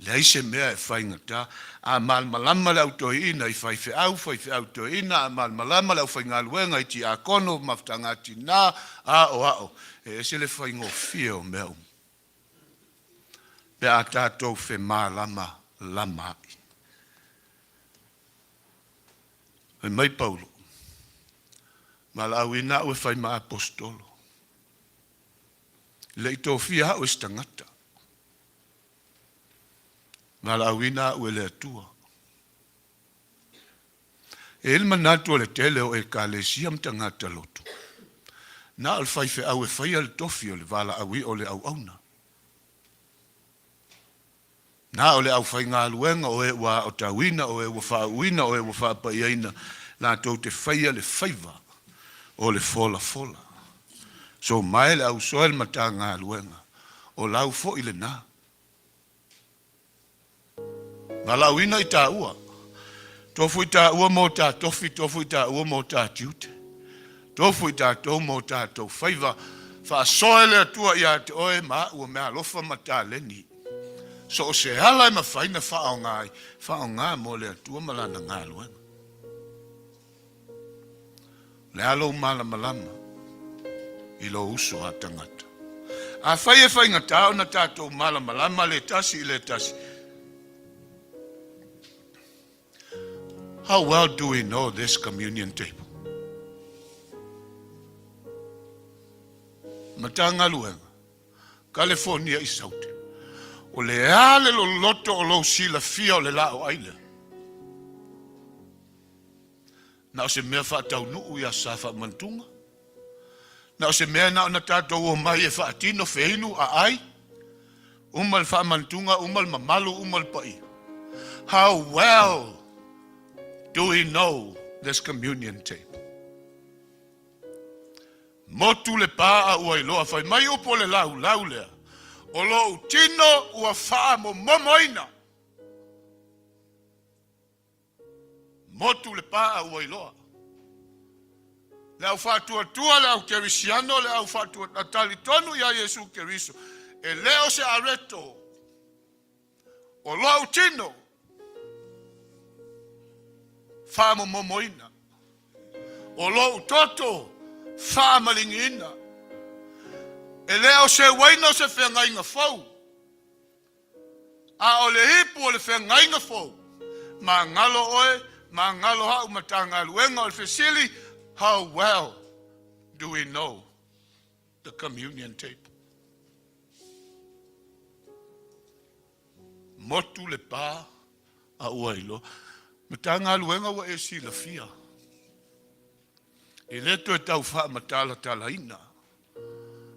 Leai se mea e faigata. A malamalama le au toeaina i faifeau, faifeau toeaina, a malamalama le aufaigaluega i tiakono, mafutaga tina, aoao, e ese le faigofie o mea uma pe a tatou femalamalamaai. Fai mai Paulo, Valaauina au e fai ma aposetolo. E le i tofia au e se tagata. Valaauina au e le Atua. E i ai le manatu o le tele o Ekalesia ma tagata lotu, na o le faifeau e faia le tofi o le valaauina o le auauna. Na o le aufaigaluega o e ua aotauina, o e ua faauuina, o e ua faapaiaina, latou te faia le faiva o le folafola. So mae le ausoe le Matagaluega, o lau foi lena. Valaauina i taua. Tofu i taua mo ta tofi, tofu i taua mo ta tiute. Tofu i tatou mo tatou faiva. Faasoa e le Atua ia te oe ma a'u o meaalofa ma taleni. So o se ala e mafai na faaaoga ai, faaaoga mo le Atua ma Lana galuega. O le a lou malamalama i lou uso a tagata? Afai e faigata ona tatou malamalama le tasi i le tasi, How well do we know this communion table? Matagaluega, Kalefonia i Saute. O le a le loloto o lou silafia o le laa o ai lea? Na o se mea faataunuu i aso sa faamantuga? Na o se mea na ona tatou omai e faatino feinu aai? Uma le faamantuga, uma le mamalu, uma le paia. How well do we know this communion table? Motu le pa a ua iloa, fai mai upu o le laulau lea, o lou tino ua faamomomoina. Motu le pa a ua iloa. Le au faatuatua, le au kerisiano, le au faatuatua, talitonu ia Iesu Keriso, e le o se areto o lou tino faamomomoina, o lou toto faamaligiina. E le o se uaina o se feagaiga fou, A o le ipu o le feagaiga fou, magalo oe, magalo a'u Matagaluega o le fesili, How well do we know the communion table? Motu le pa a ua iloa. Matagaluega ua e silafia. E le toe tau faamatalatalaina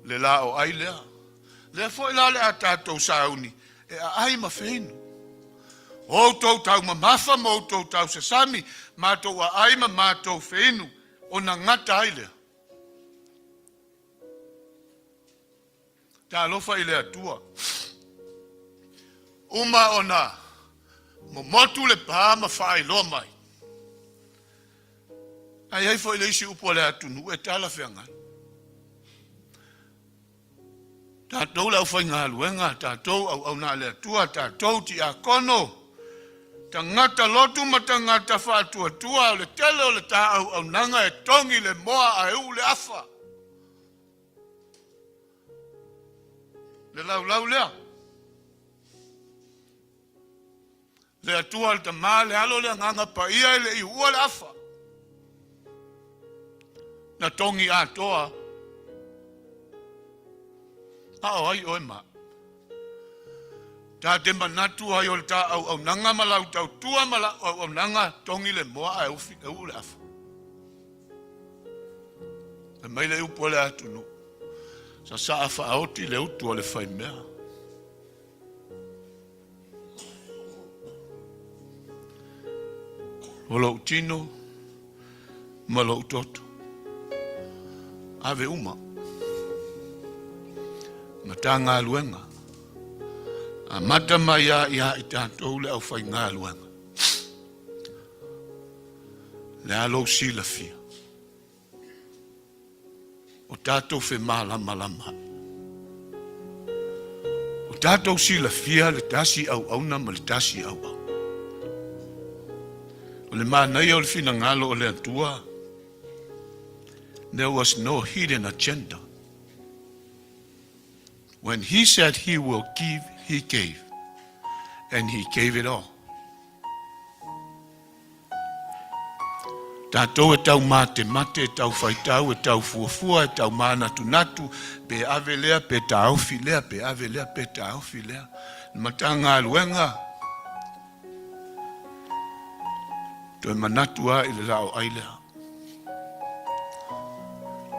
le la o ai lea. Lea foi la le a tatou sauni e aai ma feinu. O outou taumamafa ma outou tausasami, matou aai ma matou feinu, ona gata ai lea. Talofa i le Atua. Uma ona momotu le pa ma faailoa mai. Ae i ai foi le isi upu a le atunuu e talafeagai. Tatou le aufaigaluega, tatou auauna a le Atua, tatou tiakono, Tagata lotu ma tagata faatuatua, o le tele o le ta auaunaga e togi le moa ae uu le afa. Le laulau lea. Le Atua le Tama, le Alo, le Agaga Paia e le i uua le afa. Na togi atoa. A o ai oe ma? Ta te manatu ai o le ta auaunaga ma lau tautua ma lau auaunaga togi le moa ae ufi, e uu le afa. Fai mai le upu a le atunuu, sasaa faaoti le utu a le faimea. O lou tino ma lou toto, ave uma. Matagaluega, amata mai lava ia i tatou le aufaigaluega. Le a lou silafia? O tatou femalamalama. O tatou silafia le tasi auauna ma le tasi auauna. O le manaia o le finagalo o le Atua, there was no hidden agenda. When he said he will give, he gave. And he gave it all. Tatou e tau matemate, e tau faitau, e tau fuafua, e tau mānatunatu, pe ave lea, pe taofi lea, pe ave lea, pe taofi lea. Le Matagaluega, toe manatu lava i le laoai lea.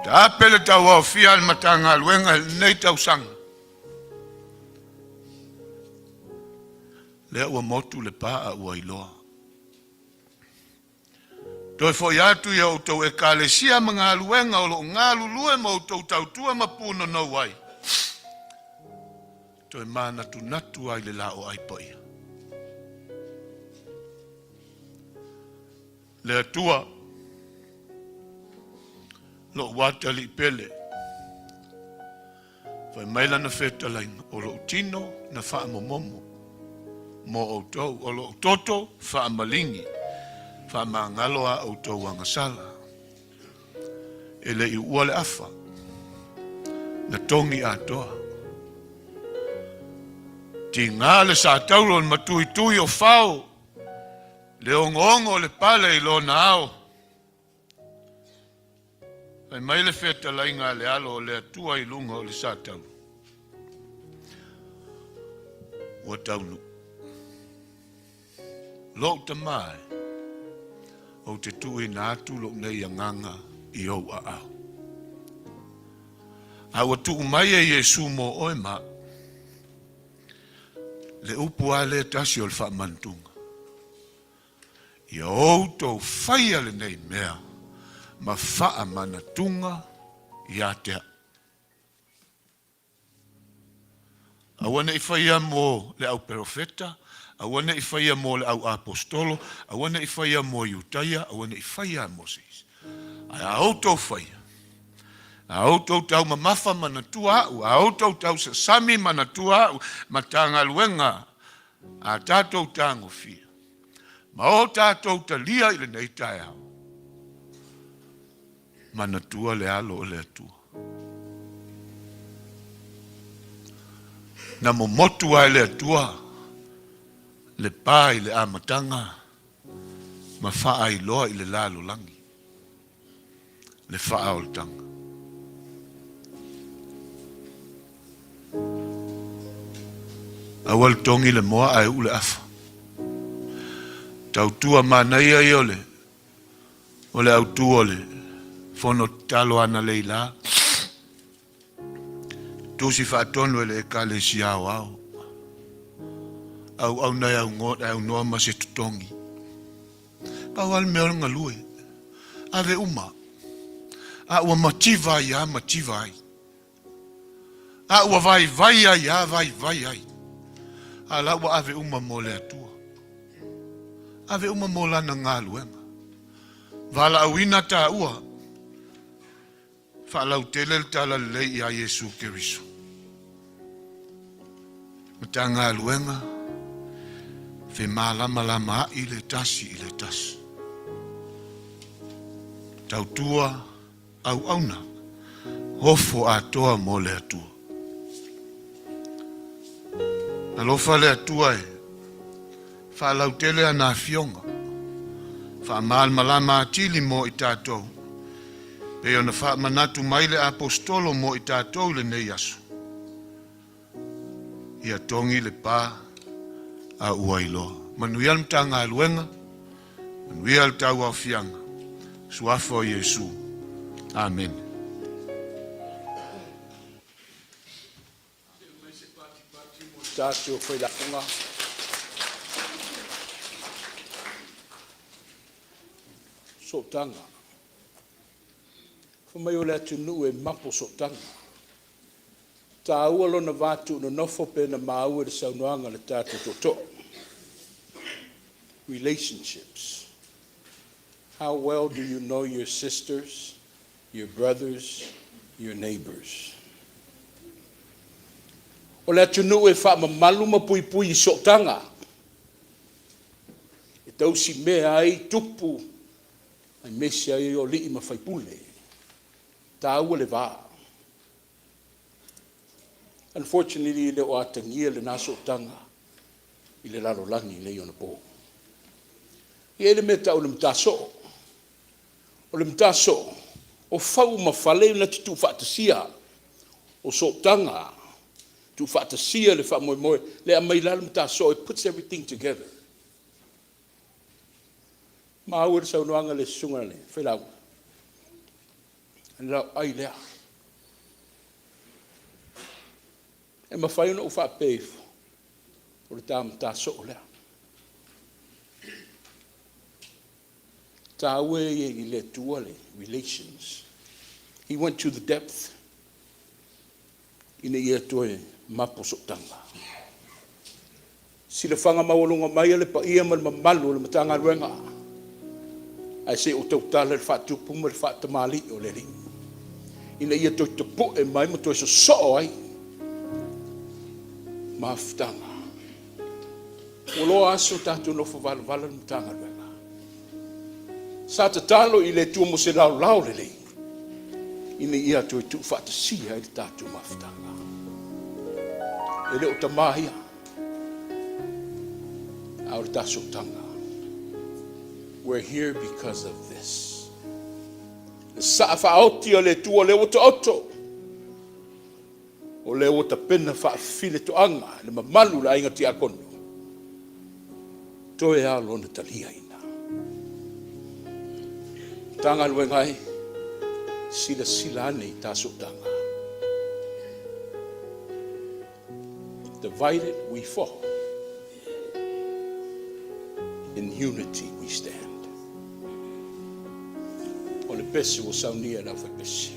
Taape le tauaofia a le Matagaluega i lenei tausaga. Lea ua motu le pa a ua iloa. Toe foi atu i a outou Ekalesia ma galuega o lo o galulue ma outou tautua ma punonou ai, toe manatunatu ai le laoai paia. Le Atua, lou atalii pele, Fai mai lana fetalaiga, O lou tino na faamomomo mo outou, o lou toto faamaligi, faamagalo a outou agasala. E le i uua le afa, na togi atoa. Tiga le sataulo o le matuitui o fao, le ogoogo o le pale i lona ao. Fai mai le fetalaiga a le Alo o le Atua i luga o le satauro, Ua taunuu. Lou tama e, ou te tuuina atu lou nei agaga i ou aao. A ua tuu mai e Iesu mo oe ma au. Le upu lava lea tasi o le faamanatunga. Ia outou faia lenei mea ma faamanatuga ia te au. Aua ne i faia mo le au perofeta, aua ne i faia mo le au aposetolo, aua ne i faia mo Iutaia, aua ne i faia mo se isi. Ae a outou faia, a outou taumamafa manatua au, a outou tausasami manatua au, Matagaluega a tatou tagofia ma o tatou talia i lenei taeao, manatua le alo o le Atua. Na momotu ai le Atua le pa i le amataga ma faailoa i le lalolagi. le faaoltaga. Aua le togi le moa ae uu le afa. Tautua manaia ia o le o le autu o le fono tatalo analeila. Tusi faatonu e le Ekalesia Aoao. Auauna e aunoa ma se totogi. Pau lava le mea o le galue. Ave uma. A ua mativa ai lava, mativa ai. A ua vaivai ai lava, vaivai ai. A la ua ave uma mo le Atua. Ave uma mo Lana galuega. Valaauina taua. Faalautele le Talalelei ia Iesu Keriso. Matagaluega. Femalamalamaai le tasi i le tasi. Tautua auauna, ofo atoa mo le Atua. Alofa le Atua e faalautele ana afioga, faamalamalama atili mo i tatou, pei ona faamanatu mai le Aposetolo mo i tatou i lenei aso, ia togi le pa a ua iloa. Manuia le Matagaluega, manuia le tauaofiaga, Suafa o Iesu. Amene. Tatou failafoga. Sootaga. Fai mai o le atunuu e mapo sootaga. Taua lona va tuunonofo pe na maua i le saunoaga a le tatou tootoo. Relationships. How well do you know your sisters, your brothers, your neighbors? O le atunuu e faamamalu ma puipui i sootaga e tausimea ai tupu aemaise ai o alii ma faipule. E taua le va. Unfortunately, e le o atagia lena sootaga i le lalolagi i nei ona po. E i ai le mea e tau o le matasoo. O le matasoo, o fau ma fale na te tuufaatasia. O sootaga, tuufaatasia le faamoemoe, lea e aumai la le matasoo, it puts everything together. Maua le saunoaga a le susuga i le failauga, o le laoai lea. E mafai ona ou faapea ifo, o le ta matasoo lea. E taua ia i le Atua le relations. He went to the depth ina ia toe mapo sootaga. Silafaga maualuga mai a le paia ma le mamalu o le Matagaluega, ae se i ou tautala i le faatupu ma le faatamalii o le Alii, ina ia toe tapue mai ma toe sosoo ai mafutaga. Ua loa aso tatou nofo valavala le Matagaluega. Sa tatalo i le Atua mo se laolao lelei ina ia toe tuufaatasia ai le tatou mafutaga. E le o tama ia, a o le ta sootaga. We're here because of this. Le saa faaoti a le Atua lea ua taoto. O lea ua tapena faafiletoaga le mamalu o le aiga tiakono. Toe lava o lona taliaina. Matagaluega e, silasila ane i ta sootaga. Divided we fall. In unity we stand. O le pese ua saunia e le aufaipese.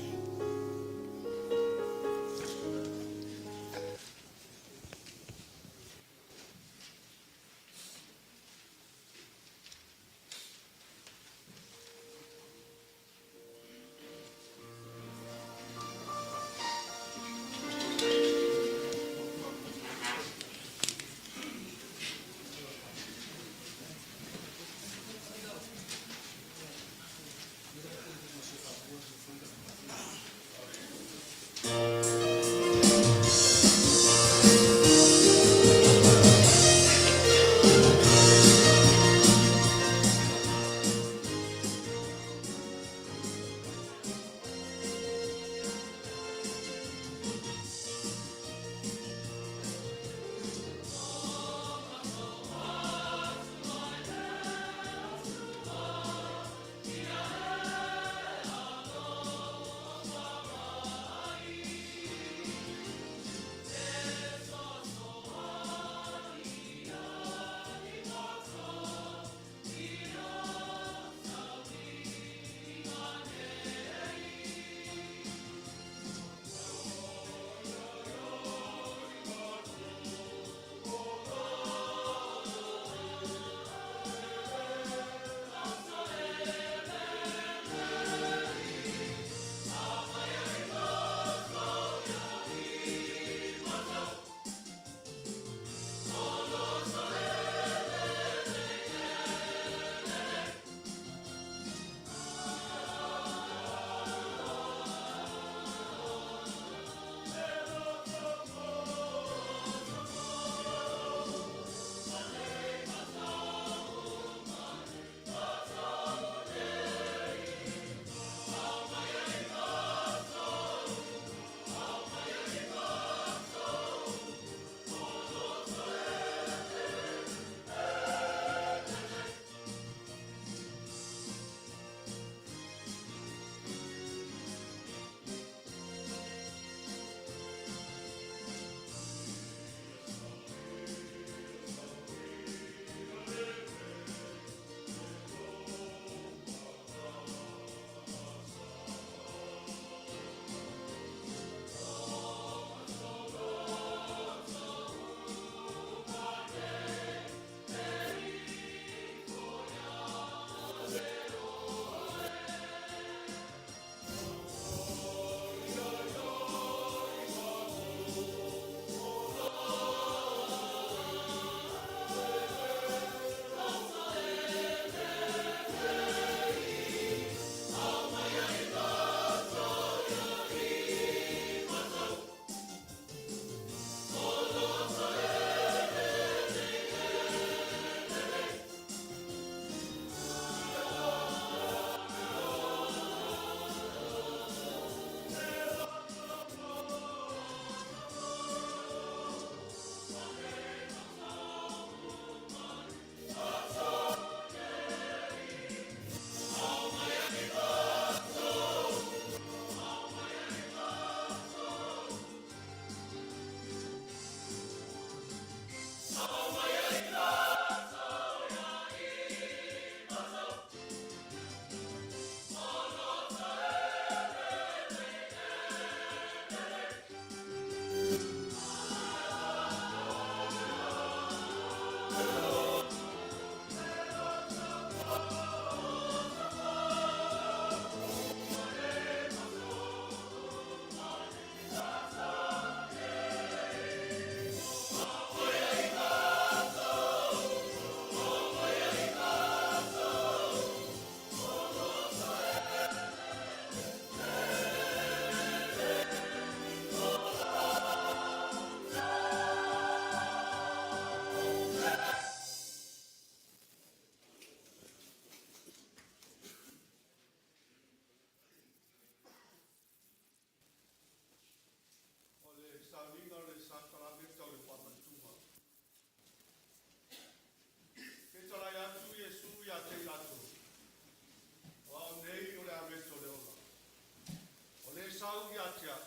te au,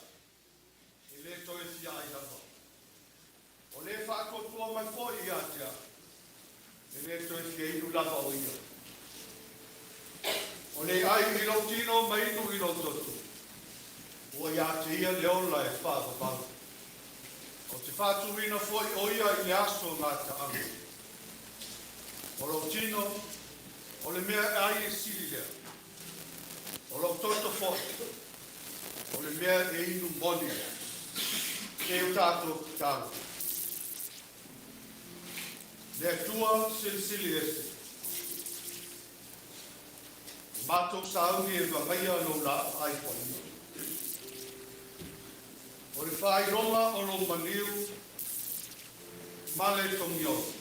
e le toe fia ai lava. O le faatuatua mai foi ia te au, e le toe fia inu lava o ia. O le ai i lou tino ma inu i lou toto, ua ia te ia le ola e faavavau. Ou te faatuina foi o ia i le aso gataaga. O lou tino, o le mea e ai e sili lea. O lou toto foi, o le mea e inu moni lea. Se i o tatou tatalo. Le Atua Silisili Ese, ua matou sauni e vagaia lou laau paia. O le faailoga o lou maliu ma le togiola,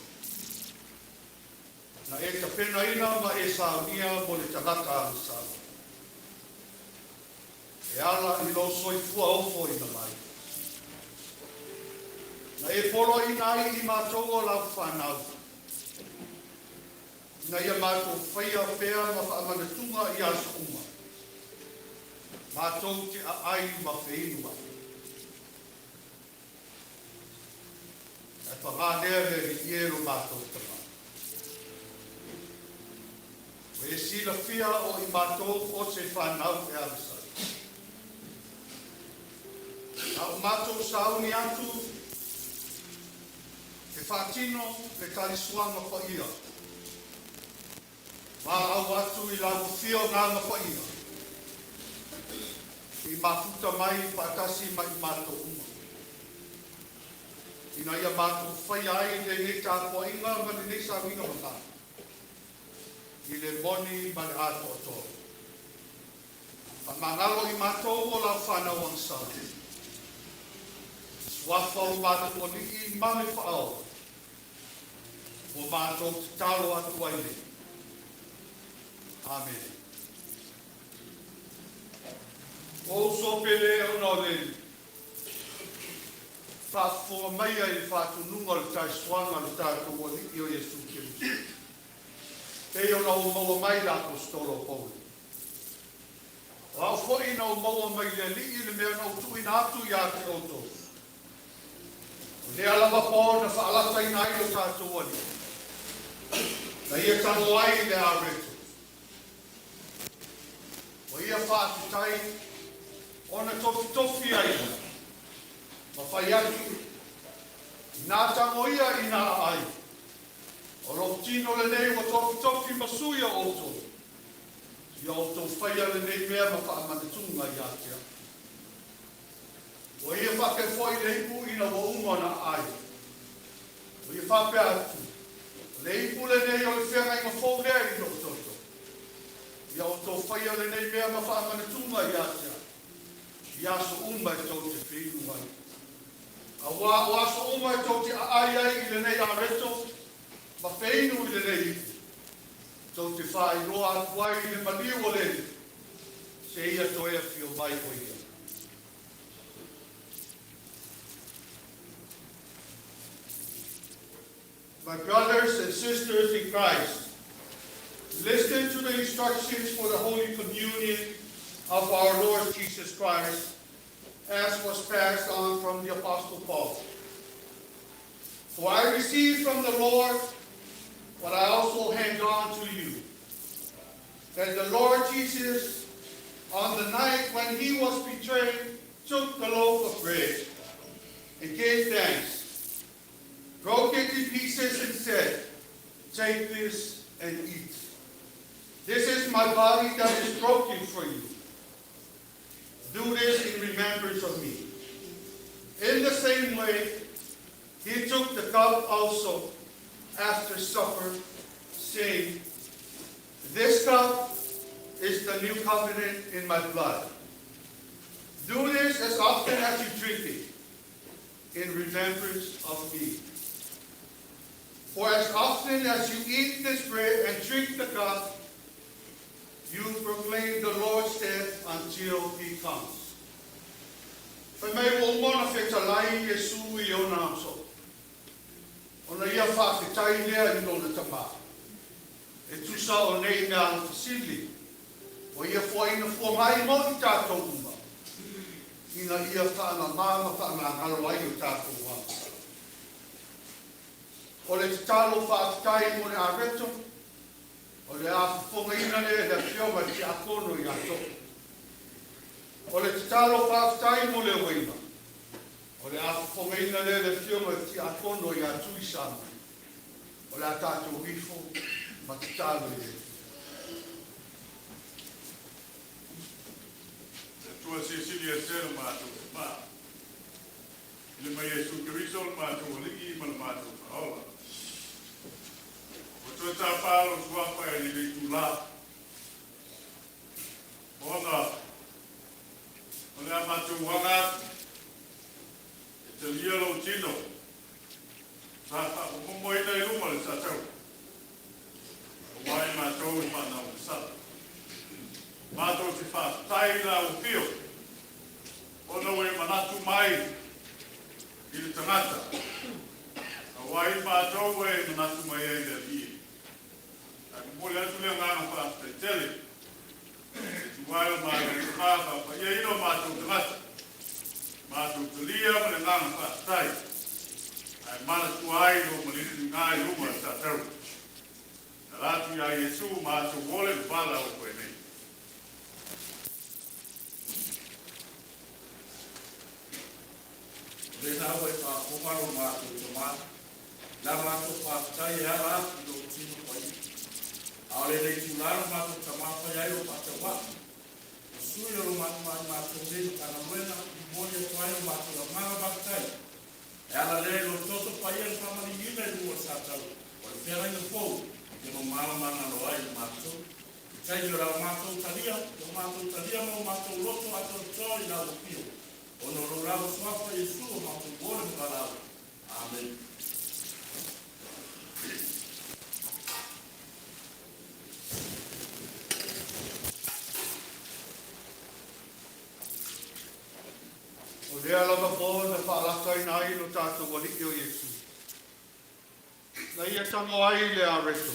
na e tapenaina ma e saunia mo le tagata agasala, e ala i lou soifua ofoina mai. Na e poloaiina ai i matou o lau fanau, ina ia matou faia pea ma faamanatuga i aso uma, matou te aai ma feinu ai. Ae pagā lea le Alii e lo matou Tama. Ua e silafia o i matou o se fanau e agasala. Na o matou sauni atu e faatino le talisuaga paia, valaau atu i lau afio Agaga Paia, se i mafuta mai faatasi ma i matou uma, ina ia matou faia ai lenei tapuaiga ma lenei sauniga mamalu, i le moni ma le atoatoa. Faamagalo i matou o lau fanau agasala, i le suafa o lo matou Alii ma le Faaola, ua matou tatalo atu ai nei. Amene. Ou uso pele ona o le Alii, faafofoga maia i le faatonuga o le talisuaga a lo tatou Alii o Iesu Keriso, pei ona ou maua mai i le Aposetolo o Paulo. O au foi na ou maua mai le Alii le mea na ou tuuina atu ia te outou. O lea lava po na faalataina ai lo tatou Alii, na ia tago ai le areto. Ua ia faafetai ona tofitofi ai ma fai atu, inā tago ia ina aai, o lou tino lenei ua tofitofi ma sui o outou, ia outou faia lenei mea ma faamanatuga ia te au. Ua ia faapea foi le ipu ina ua uma ona aai. Ua ia faapea atu, o le ipu lenei o le feagaiga fou lea i lou toto. Ia outou faia lenei mea ma faamanatuga ia te au, i aso uma e tou te feinu ai. Auā o aso uma e tou te aai ai i lenei areto ma feinu i lenei ipu, tou te faailoa atu ai i le maliu o le Alii, seia toe afio mai o ia. My brothers and sisters in Christ, listen to the instructions for the Holy Communion of our Lord Jesus Christ, as was passed on from the Apostle Paul. For I received from the Lord what I also hand on to you, that the Lord Jesus, on the night when he was betrayed, took the loaf of bread and gave thanks, broke it in pieces and said, "Take this and eat. This is my body that is broken for you. Do this in remembrance of me." In the same way, he took the cup also after supper, saying, "This cup is the new covenant in my blood. Do this as often as you drink it, in remembrance of me. For as often as you eat this bread and drink the cup, you proclaim the Lord's death until he comes." Fai mai ua uma ona fetalai Iesu i ona aso, ona ia faafetai lea i lona Tama, e tusa o nei mea alofasili, ua ia fuaina fua mai mo i tatou uma. ina ia faamama ma faamagalo ai o tatou aga. O le tatalo faafetai mo le areto, o le a fofogaina lea e le Afioga i le Tiakono ia Too. O le tatalo faafetai mo le uaina, o le a fofogaina lea e le Afioga i le Tiakono ia Tui Samoa. O le a tatou ifo ma tatalo i le Atua. Le Atua Silisili Ese lo matou Tama, i le ma Iesu Keriso lo matou Alii ma le matou Faaola. Ua toe tapa lou Suafa i lenei itula, ona o le a matou aga atu e talia lou tino sa faamomomoina i luma o le tatau, aua i matou e fanau masala. Matou te faafetai i lau afio, ona ua e manatu mai i le tagata, aua i matou ua e manatu mai ai le Alii. Ae momoli atu le agaga faafetai tele, e tuai o matou tama faapaiaina o matou tagata, matou talia ma le agaga faafetai, ae manatua ai lou malinuiga i luma o le tatau. E ala atu iā Iesu matou ole ma valaau atu ai nei. O lena ua e faafofoga lo matou Tama i la matou faafetai e ala atu i lou tino paia. A o lenei itula lo matou Tama fai ai o faatauaa ma sui o lo matou matou nei Matagaluega e momoli atu ai lo matou agaga faafetai e ala lea i lou toto paia na faamaliuina i luga o le satau o le feagaiga fou ia mamala ai i matou. I taimi o la matou talia, o matou talia ma o matou loto atoatoa i lau afio, ona o lou lava suafa Iesu o matou ole ma valaau. Amene. O lea lava po na faalakaina ai lo tatou Alii o Iesu. Na ia tago ai le areto.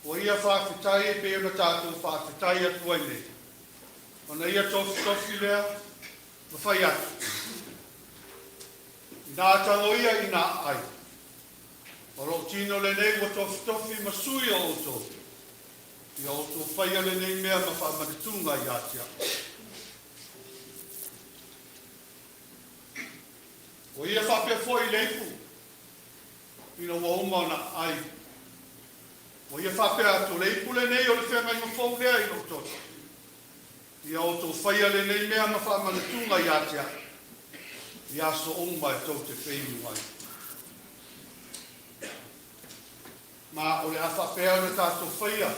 Ua ia faafetai e pei ona tatou faafetai atu ai nei. Ona ia tofitofi lea ma fai atu. Inā tago ia ina ai. O lou tino lenei ua tofitofi ma sui o outou. Ia outou faia lenei mea ma faamanatuga ia te au. Ua ia faapea foi i le ipu, ina ua uma ona ai. Ua ia faapea atu, o le ipu lenei o le feagaiga fou lea i lou toto. Ia outou faia lenei mea ma faamanatuga ia te au, i aso uma e tou te feinu ai. Ma o le a faapea ona tatou faia,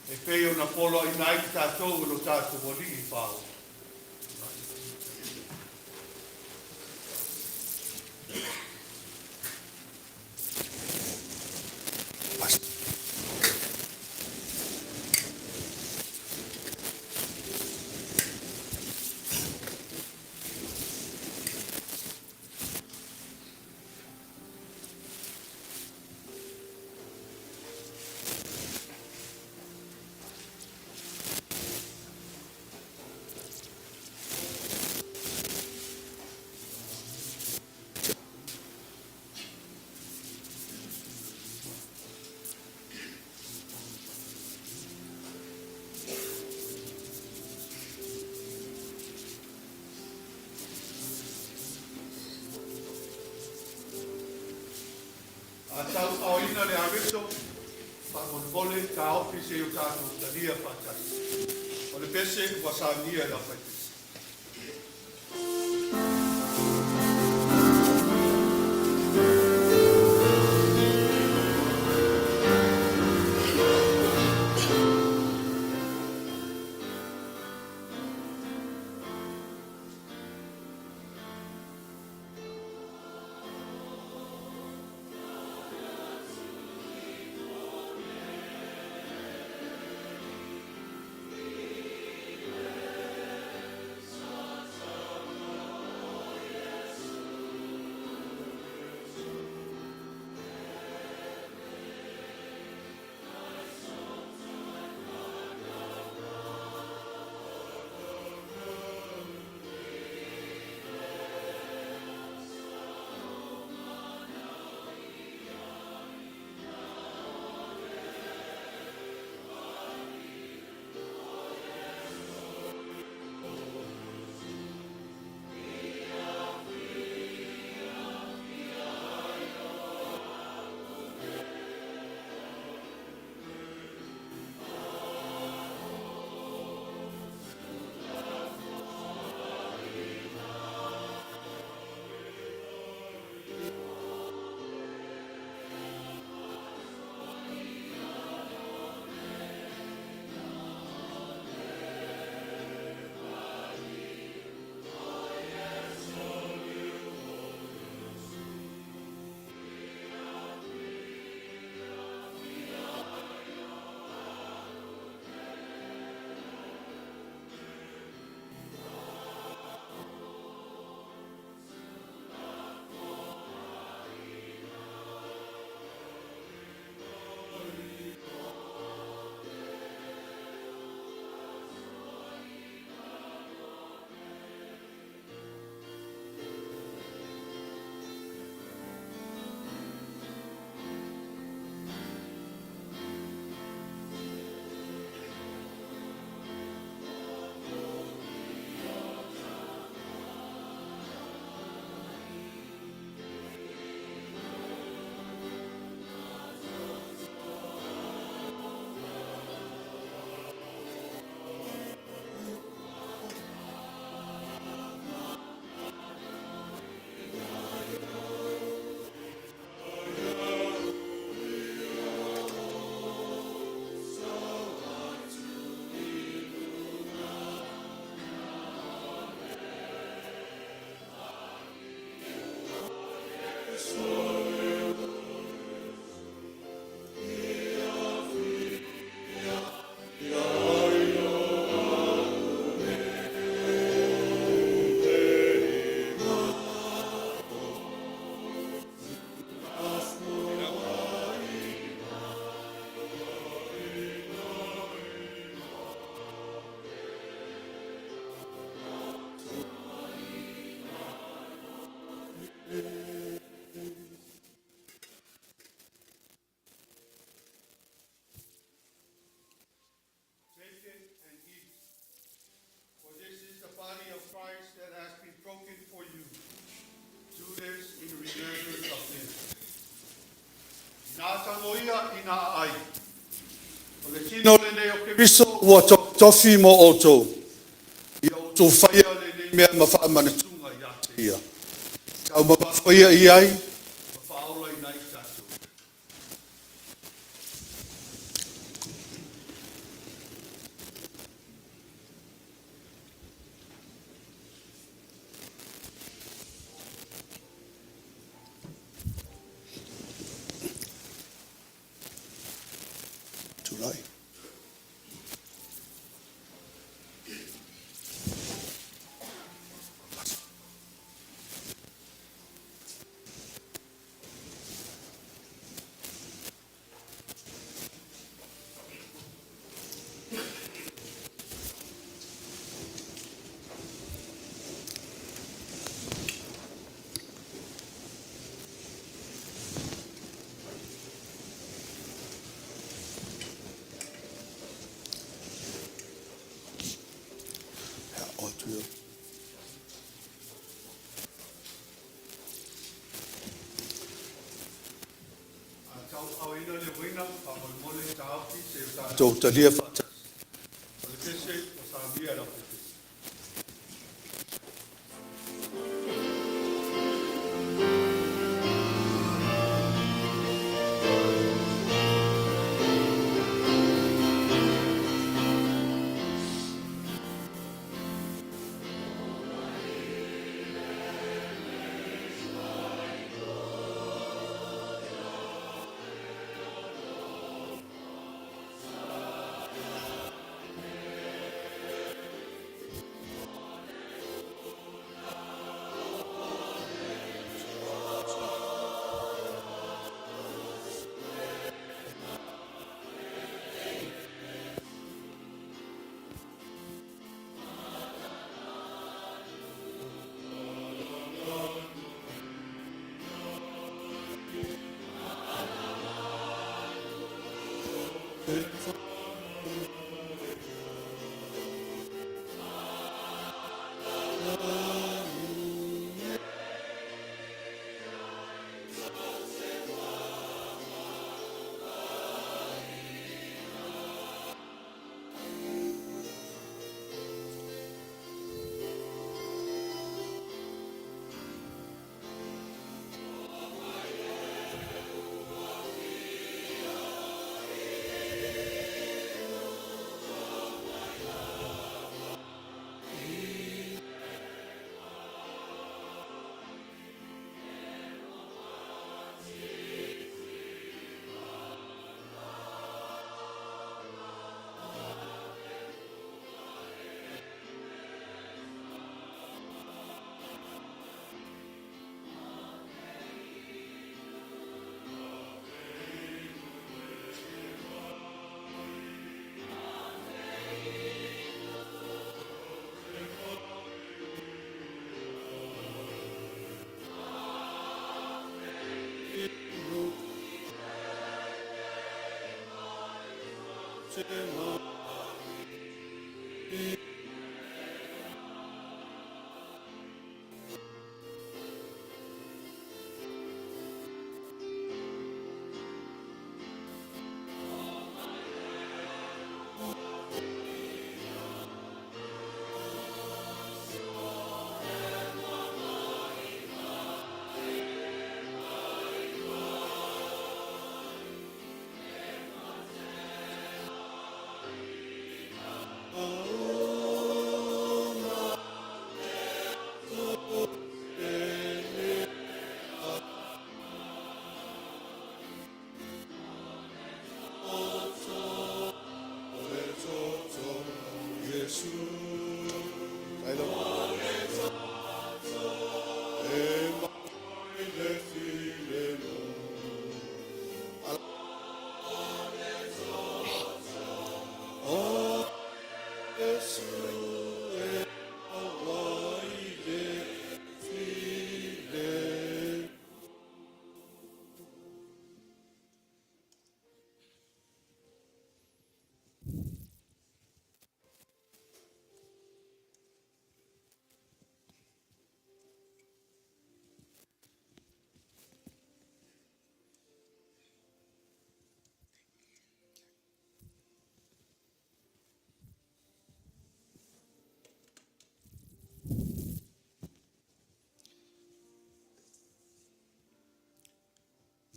e pei ona poloaiina ai i tatou e lo tatou Alii Faaola. A tauaoina le areto, faamolemole taofi se i o tatou talia faatasi. O le pese ua saunia e le aufaipese. tino lenei o Keriso ua tofitofi mo outou, ia outou faia lenei mea ma faamanatuga ia te ia, taumamafa ia i ai ma faaolaina ai i tatou. Tulai. A tauaaoina le uaina, faamolemole taofi seia tatou talia faatasi. O le pese ua samia e le aufaipese.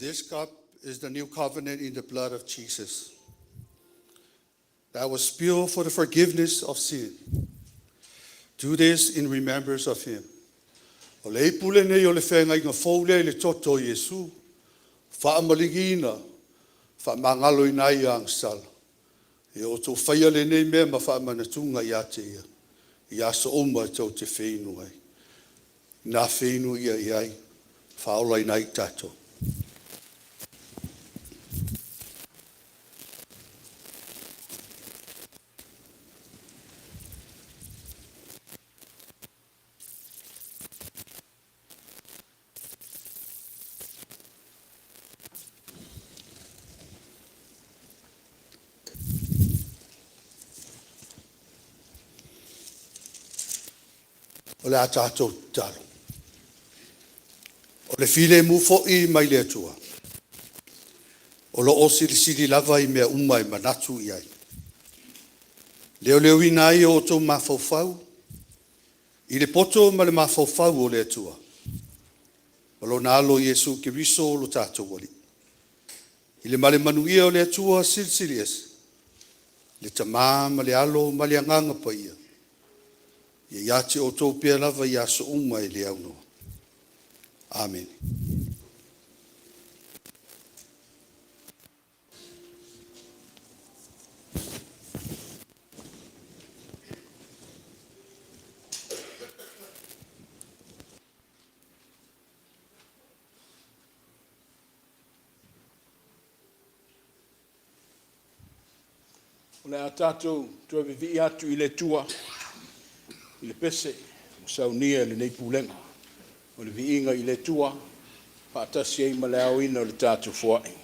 This cup is the new covenant in the blood of Jesus that was spilled for the forgiveness of sin. Do this in remembrance of him. O le ipu lenei o le feagaiga fou lea i le toto o Iesu, faamaligiina, faamagaloina ai agasala. Ia outou faia lenei mea ma faamanatuga ia te ia, i aso uma tou te feinu ai. Na feinu ia i ai, faaolaina ai tatou. O le a tatou tatalo. O le filemu foi mai le Atua, o lo o silisili lava i mea uma e manatu i ai. Leoleoina ai o outou mafaufau i le poto ma le mafaufau o le Atua, o lona alo Iesu Keriso o lo tatou Alii. I le male manuia o le Atua Silisili Ese, le Tama ma le Alo ma le Agaga Paia, ia ia te outou pea lava i aso uma e le aunoa. Amene. O le a tatou toe vivii atu i le Atua i le pese ua saunia e lenei Pulega. O le viiga i le Atua faatasi ai ma le aoina o le tatou foai.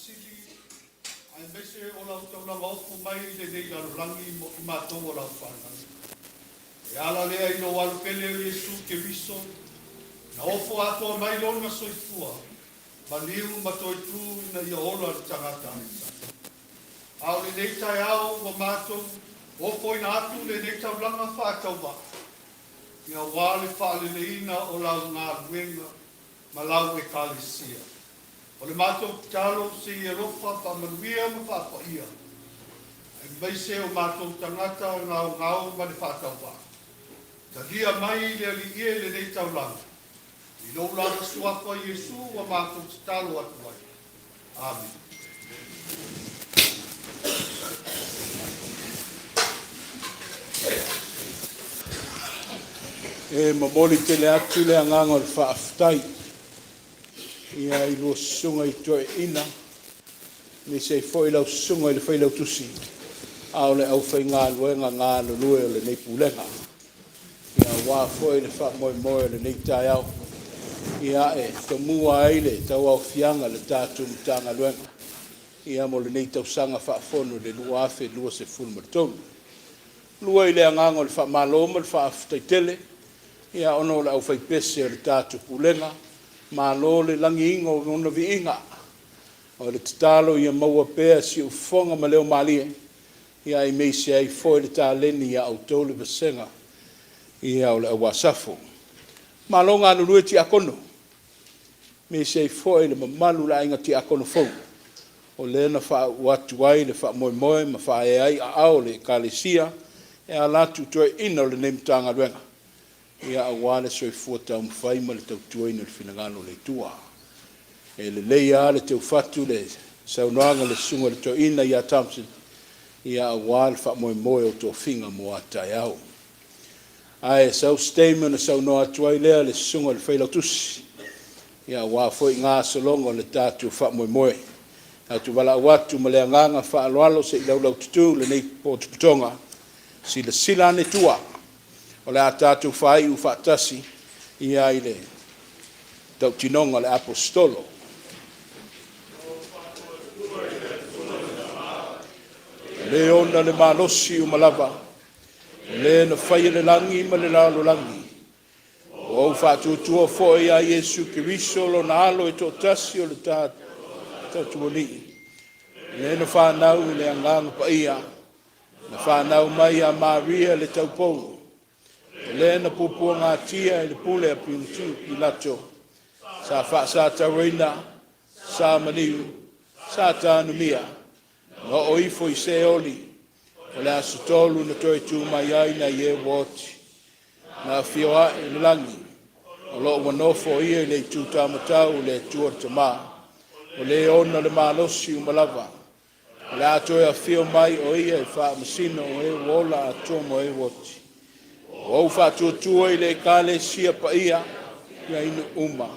Sili aemaise o lau taulaga ofo mai i lenei lalolagi mo i matou o lau fanau. E ala lea i lou Alo pele o Iesu Keriso, na ofo atoa mai lona soifua, maliu ma toe tu ina ia ola le tagata agasala. A o lenei taeao ua matou ofoina atu lenei taulaga faatauvaa, aua le faaleleiina o lau galuega ma lau Ekalesia. O le matou tatalo se i alofa faamanuia ma faapaia, aemaise o matou tagata gaogao ma le faatauvaa. Talia mai le Alii e lenei taulaga, i lou lava suafa Iesu ua matou tatalo atu ai. Amene. E momoli tele atu le agaga o le faafetai ia i lua susuga i toeaiina, aemaise ai foi lau susuga i le Failautusi, a o le aufaigaluega galulue o lenei Pulega, ia aua foi le faamoemoe o lenei taeao, ia e tomua ai le tauaofiaga o le tatou Matagaluega ia mo lenei tausaga faafono le 2023. Lua i le agaga o le faamalo ma le faafetai tele, ia ona o le aufaipese a le tatou Pulega, malo le lagiina o Lona viiga. O le tatalo ia maua pea siufofoga ma leo malie, aemaise ai foi le taleni a outou le vasega o le au Asafo. Malo galulue Tiakono, aemaise ai foi le mamalu o le aiga Tiakono fou, o lea na faauu atu ai le faamoemoe ma faaee ai aao o le Ekalesia e ala atu i toeaiina o lenei Matagaluega, aua le soifua taumafai ma le tautuaina o le finagalo o le Atua. E lelei lava le teufatu i le saunoaga a le Susuga i le Toeaina ia Thompson, aua le faamoemoe o tofiga mo a taeao. Ae sau se taimi ona saunoa atu ai lea o le Susuga i le Failautusi, aua foi gasologa o le tatou faamoemoe. Ou te valaau atu ma le agaga faaaloalo se i laulaututu lenei potopotoga, silasila ane tua, o le a tatou faaiu faatasi i le tautinoga o le Aposetolo. O le ona le malosi uma lava, o Le na faia le lagi ma le lalolagi, ua ou faatuatua foi ia Iesu Keriso Lona Alo e toatasi o le Tautaua-Alii, Le na fanau i le Agaga Paia, na fanau mai ia Maria le Taupou, o Le na puapuagatia i le pule a Punitiu Pilato, sa faasatauaina, sa maliu, sa tanumia, na oo ifo i Seoli, o le aso tolu na toe tu mai ai nai e ua oti, na afio ae i le lagi, o lo o ua nofo Ia i le ituta matau o le Atua le Tama, o Le ona le malosi uma lava, o le a toe afio mai o Ia e faamasino o e ua ola atoa ma e ua oti. Ua ou faatuatua i le Ekalesia Paia ia inu uma,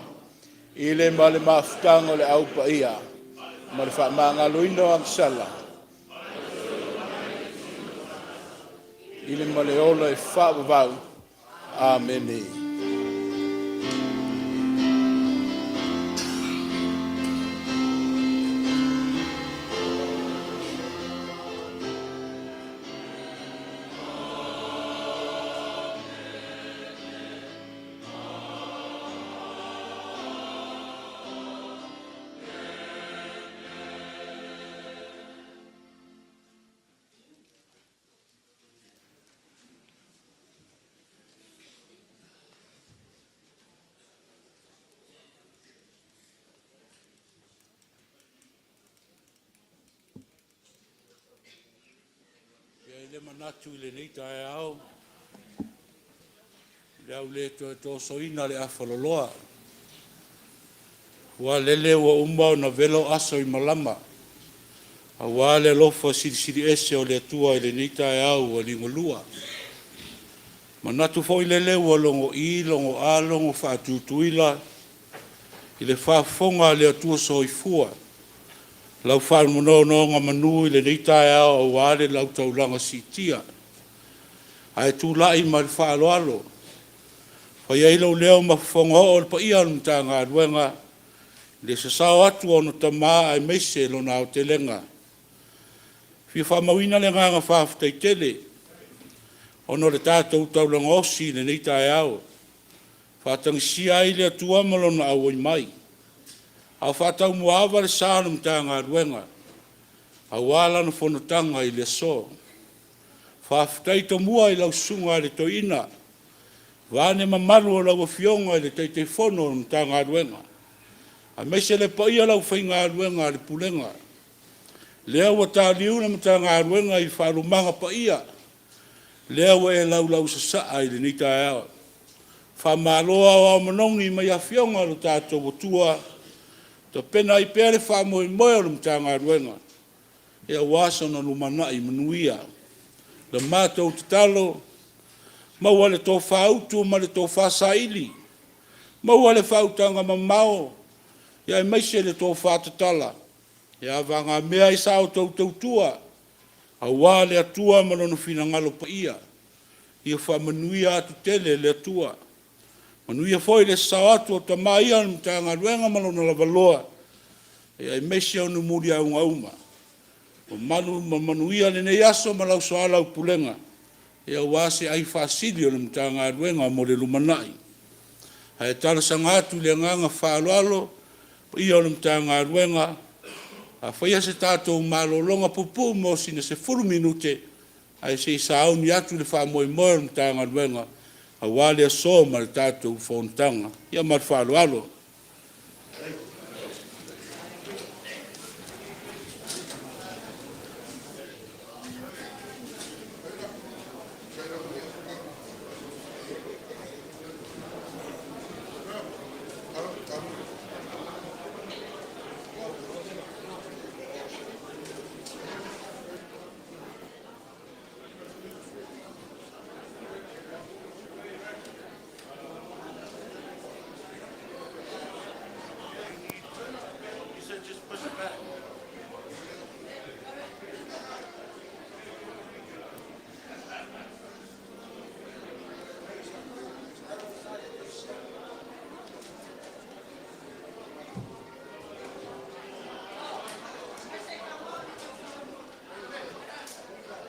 i le ma le mafutaga o le Au Paia, ma le faamagaloina o agasala, i le ma le ola e faavavau. Amene. E i ai le manatu i lenei taeao, o le a ou le toe tosoina le afaloloa, aua o lele ua uma ona velo aso i malama, aua le alofa silisili ese o le Atua i lenei taeao ua liugalua. E manatu foi lele ua logo'i, logo'a, logo faatutuila i le faafofoga a le Atua Soifua lau faanonogamanu i lenei taeao aua le lau taulaga siitia. Ae tulai ma le faaaloalo e fai ai lou leo ma fofoga o'o o le paia o le Matagaluega. Le sasao atu o ona tama aemaise lona aotelega. Fia faamauina le agaga faafetai tele ona o le tatou taulaga osi i lenei taeao, faatagisia ai le Atua ma Lona auai mai, a o faataumuaava le sa o le Matagaluega aua lana fonotaga i le aso. Faafetai tomua i lau Susuga i le Toeaina, vaeane mamalu o lau Afioga i le Taitaifono o le Matagaluega, aemaise le paia o le aufaigaluega a le Pulega, lea ua taliu le Matagaluega i faalumaga paia, lea ua e laulausasaa i lenei taeao. Faamalo aoao manogi mai afioga a lo tatou Atua, tapena ai pea le faamoemoe o le Matagaluega aua sona lumanai manuia. La matou tatalo, maua le tofa utu ma le tofa saili, maua le faautaga mamao aemaise le tofa tatala e avagamea ai sa outou tautua aua le Atua ma Lona finagalo paia. Ia faamanuia atu tele le Atua. Manuia foi le sasao atu o tama ia o le Matagaluega ma lona lavaloa, aemaise ona muliauga uma. Mamalu ma manuia lenei aso ma lau soalaupulega aua se ai faasili o le Matagaluega mo le lumanai. Ae talosaga atu i le agaga faaaloalo paia o le Matagaluega, a faia se tatou malologa puupuu mo sina 10 minute ae se i sauni atu le faamoemoe o le Matagaluega aua le aso ma le tatou fonotaga. Ia ma le faaaloalo.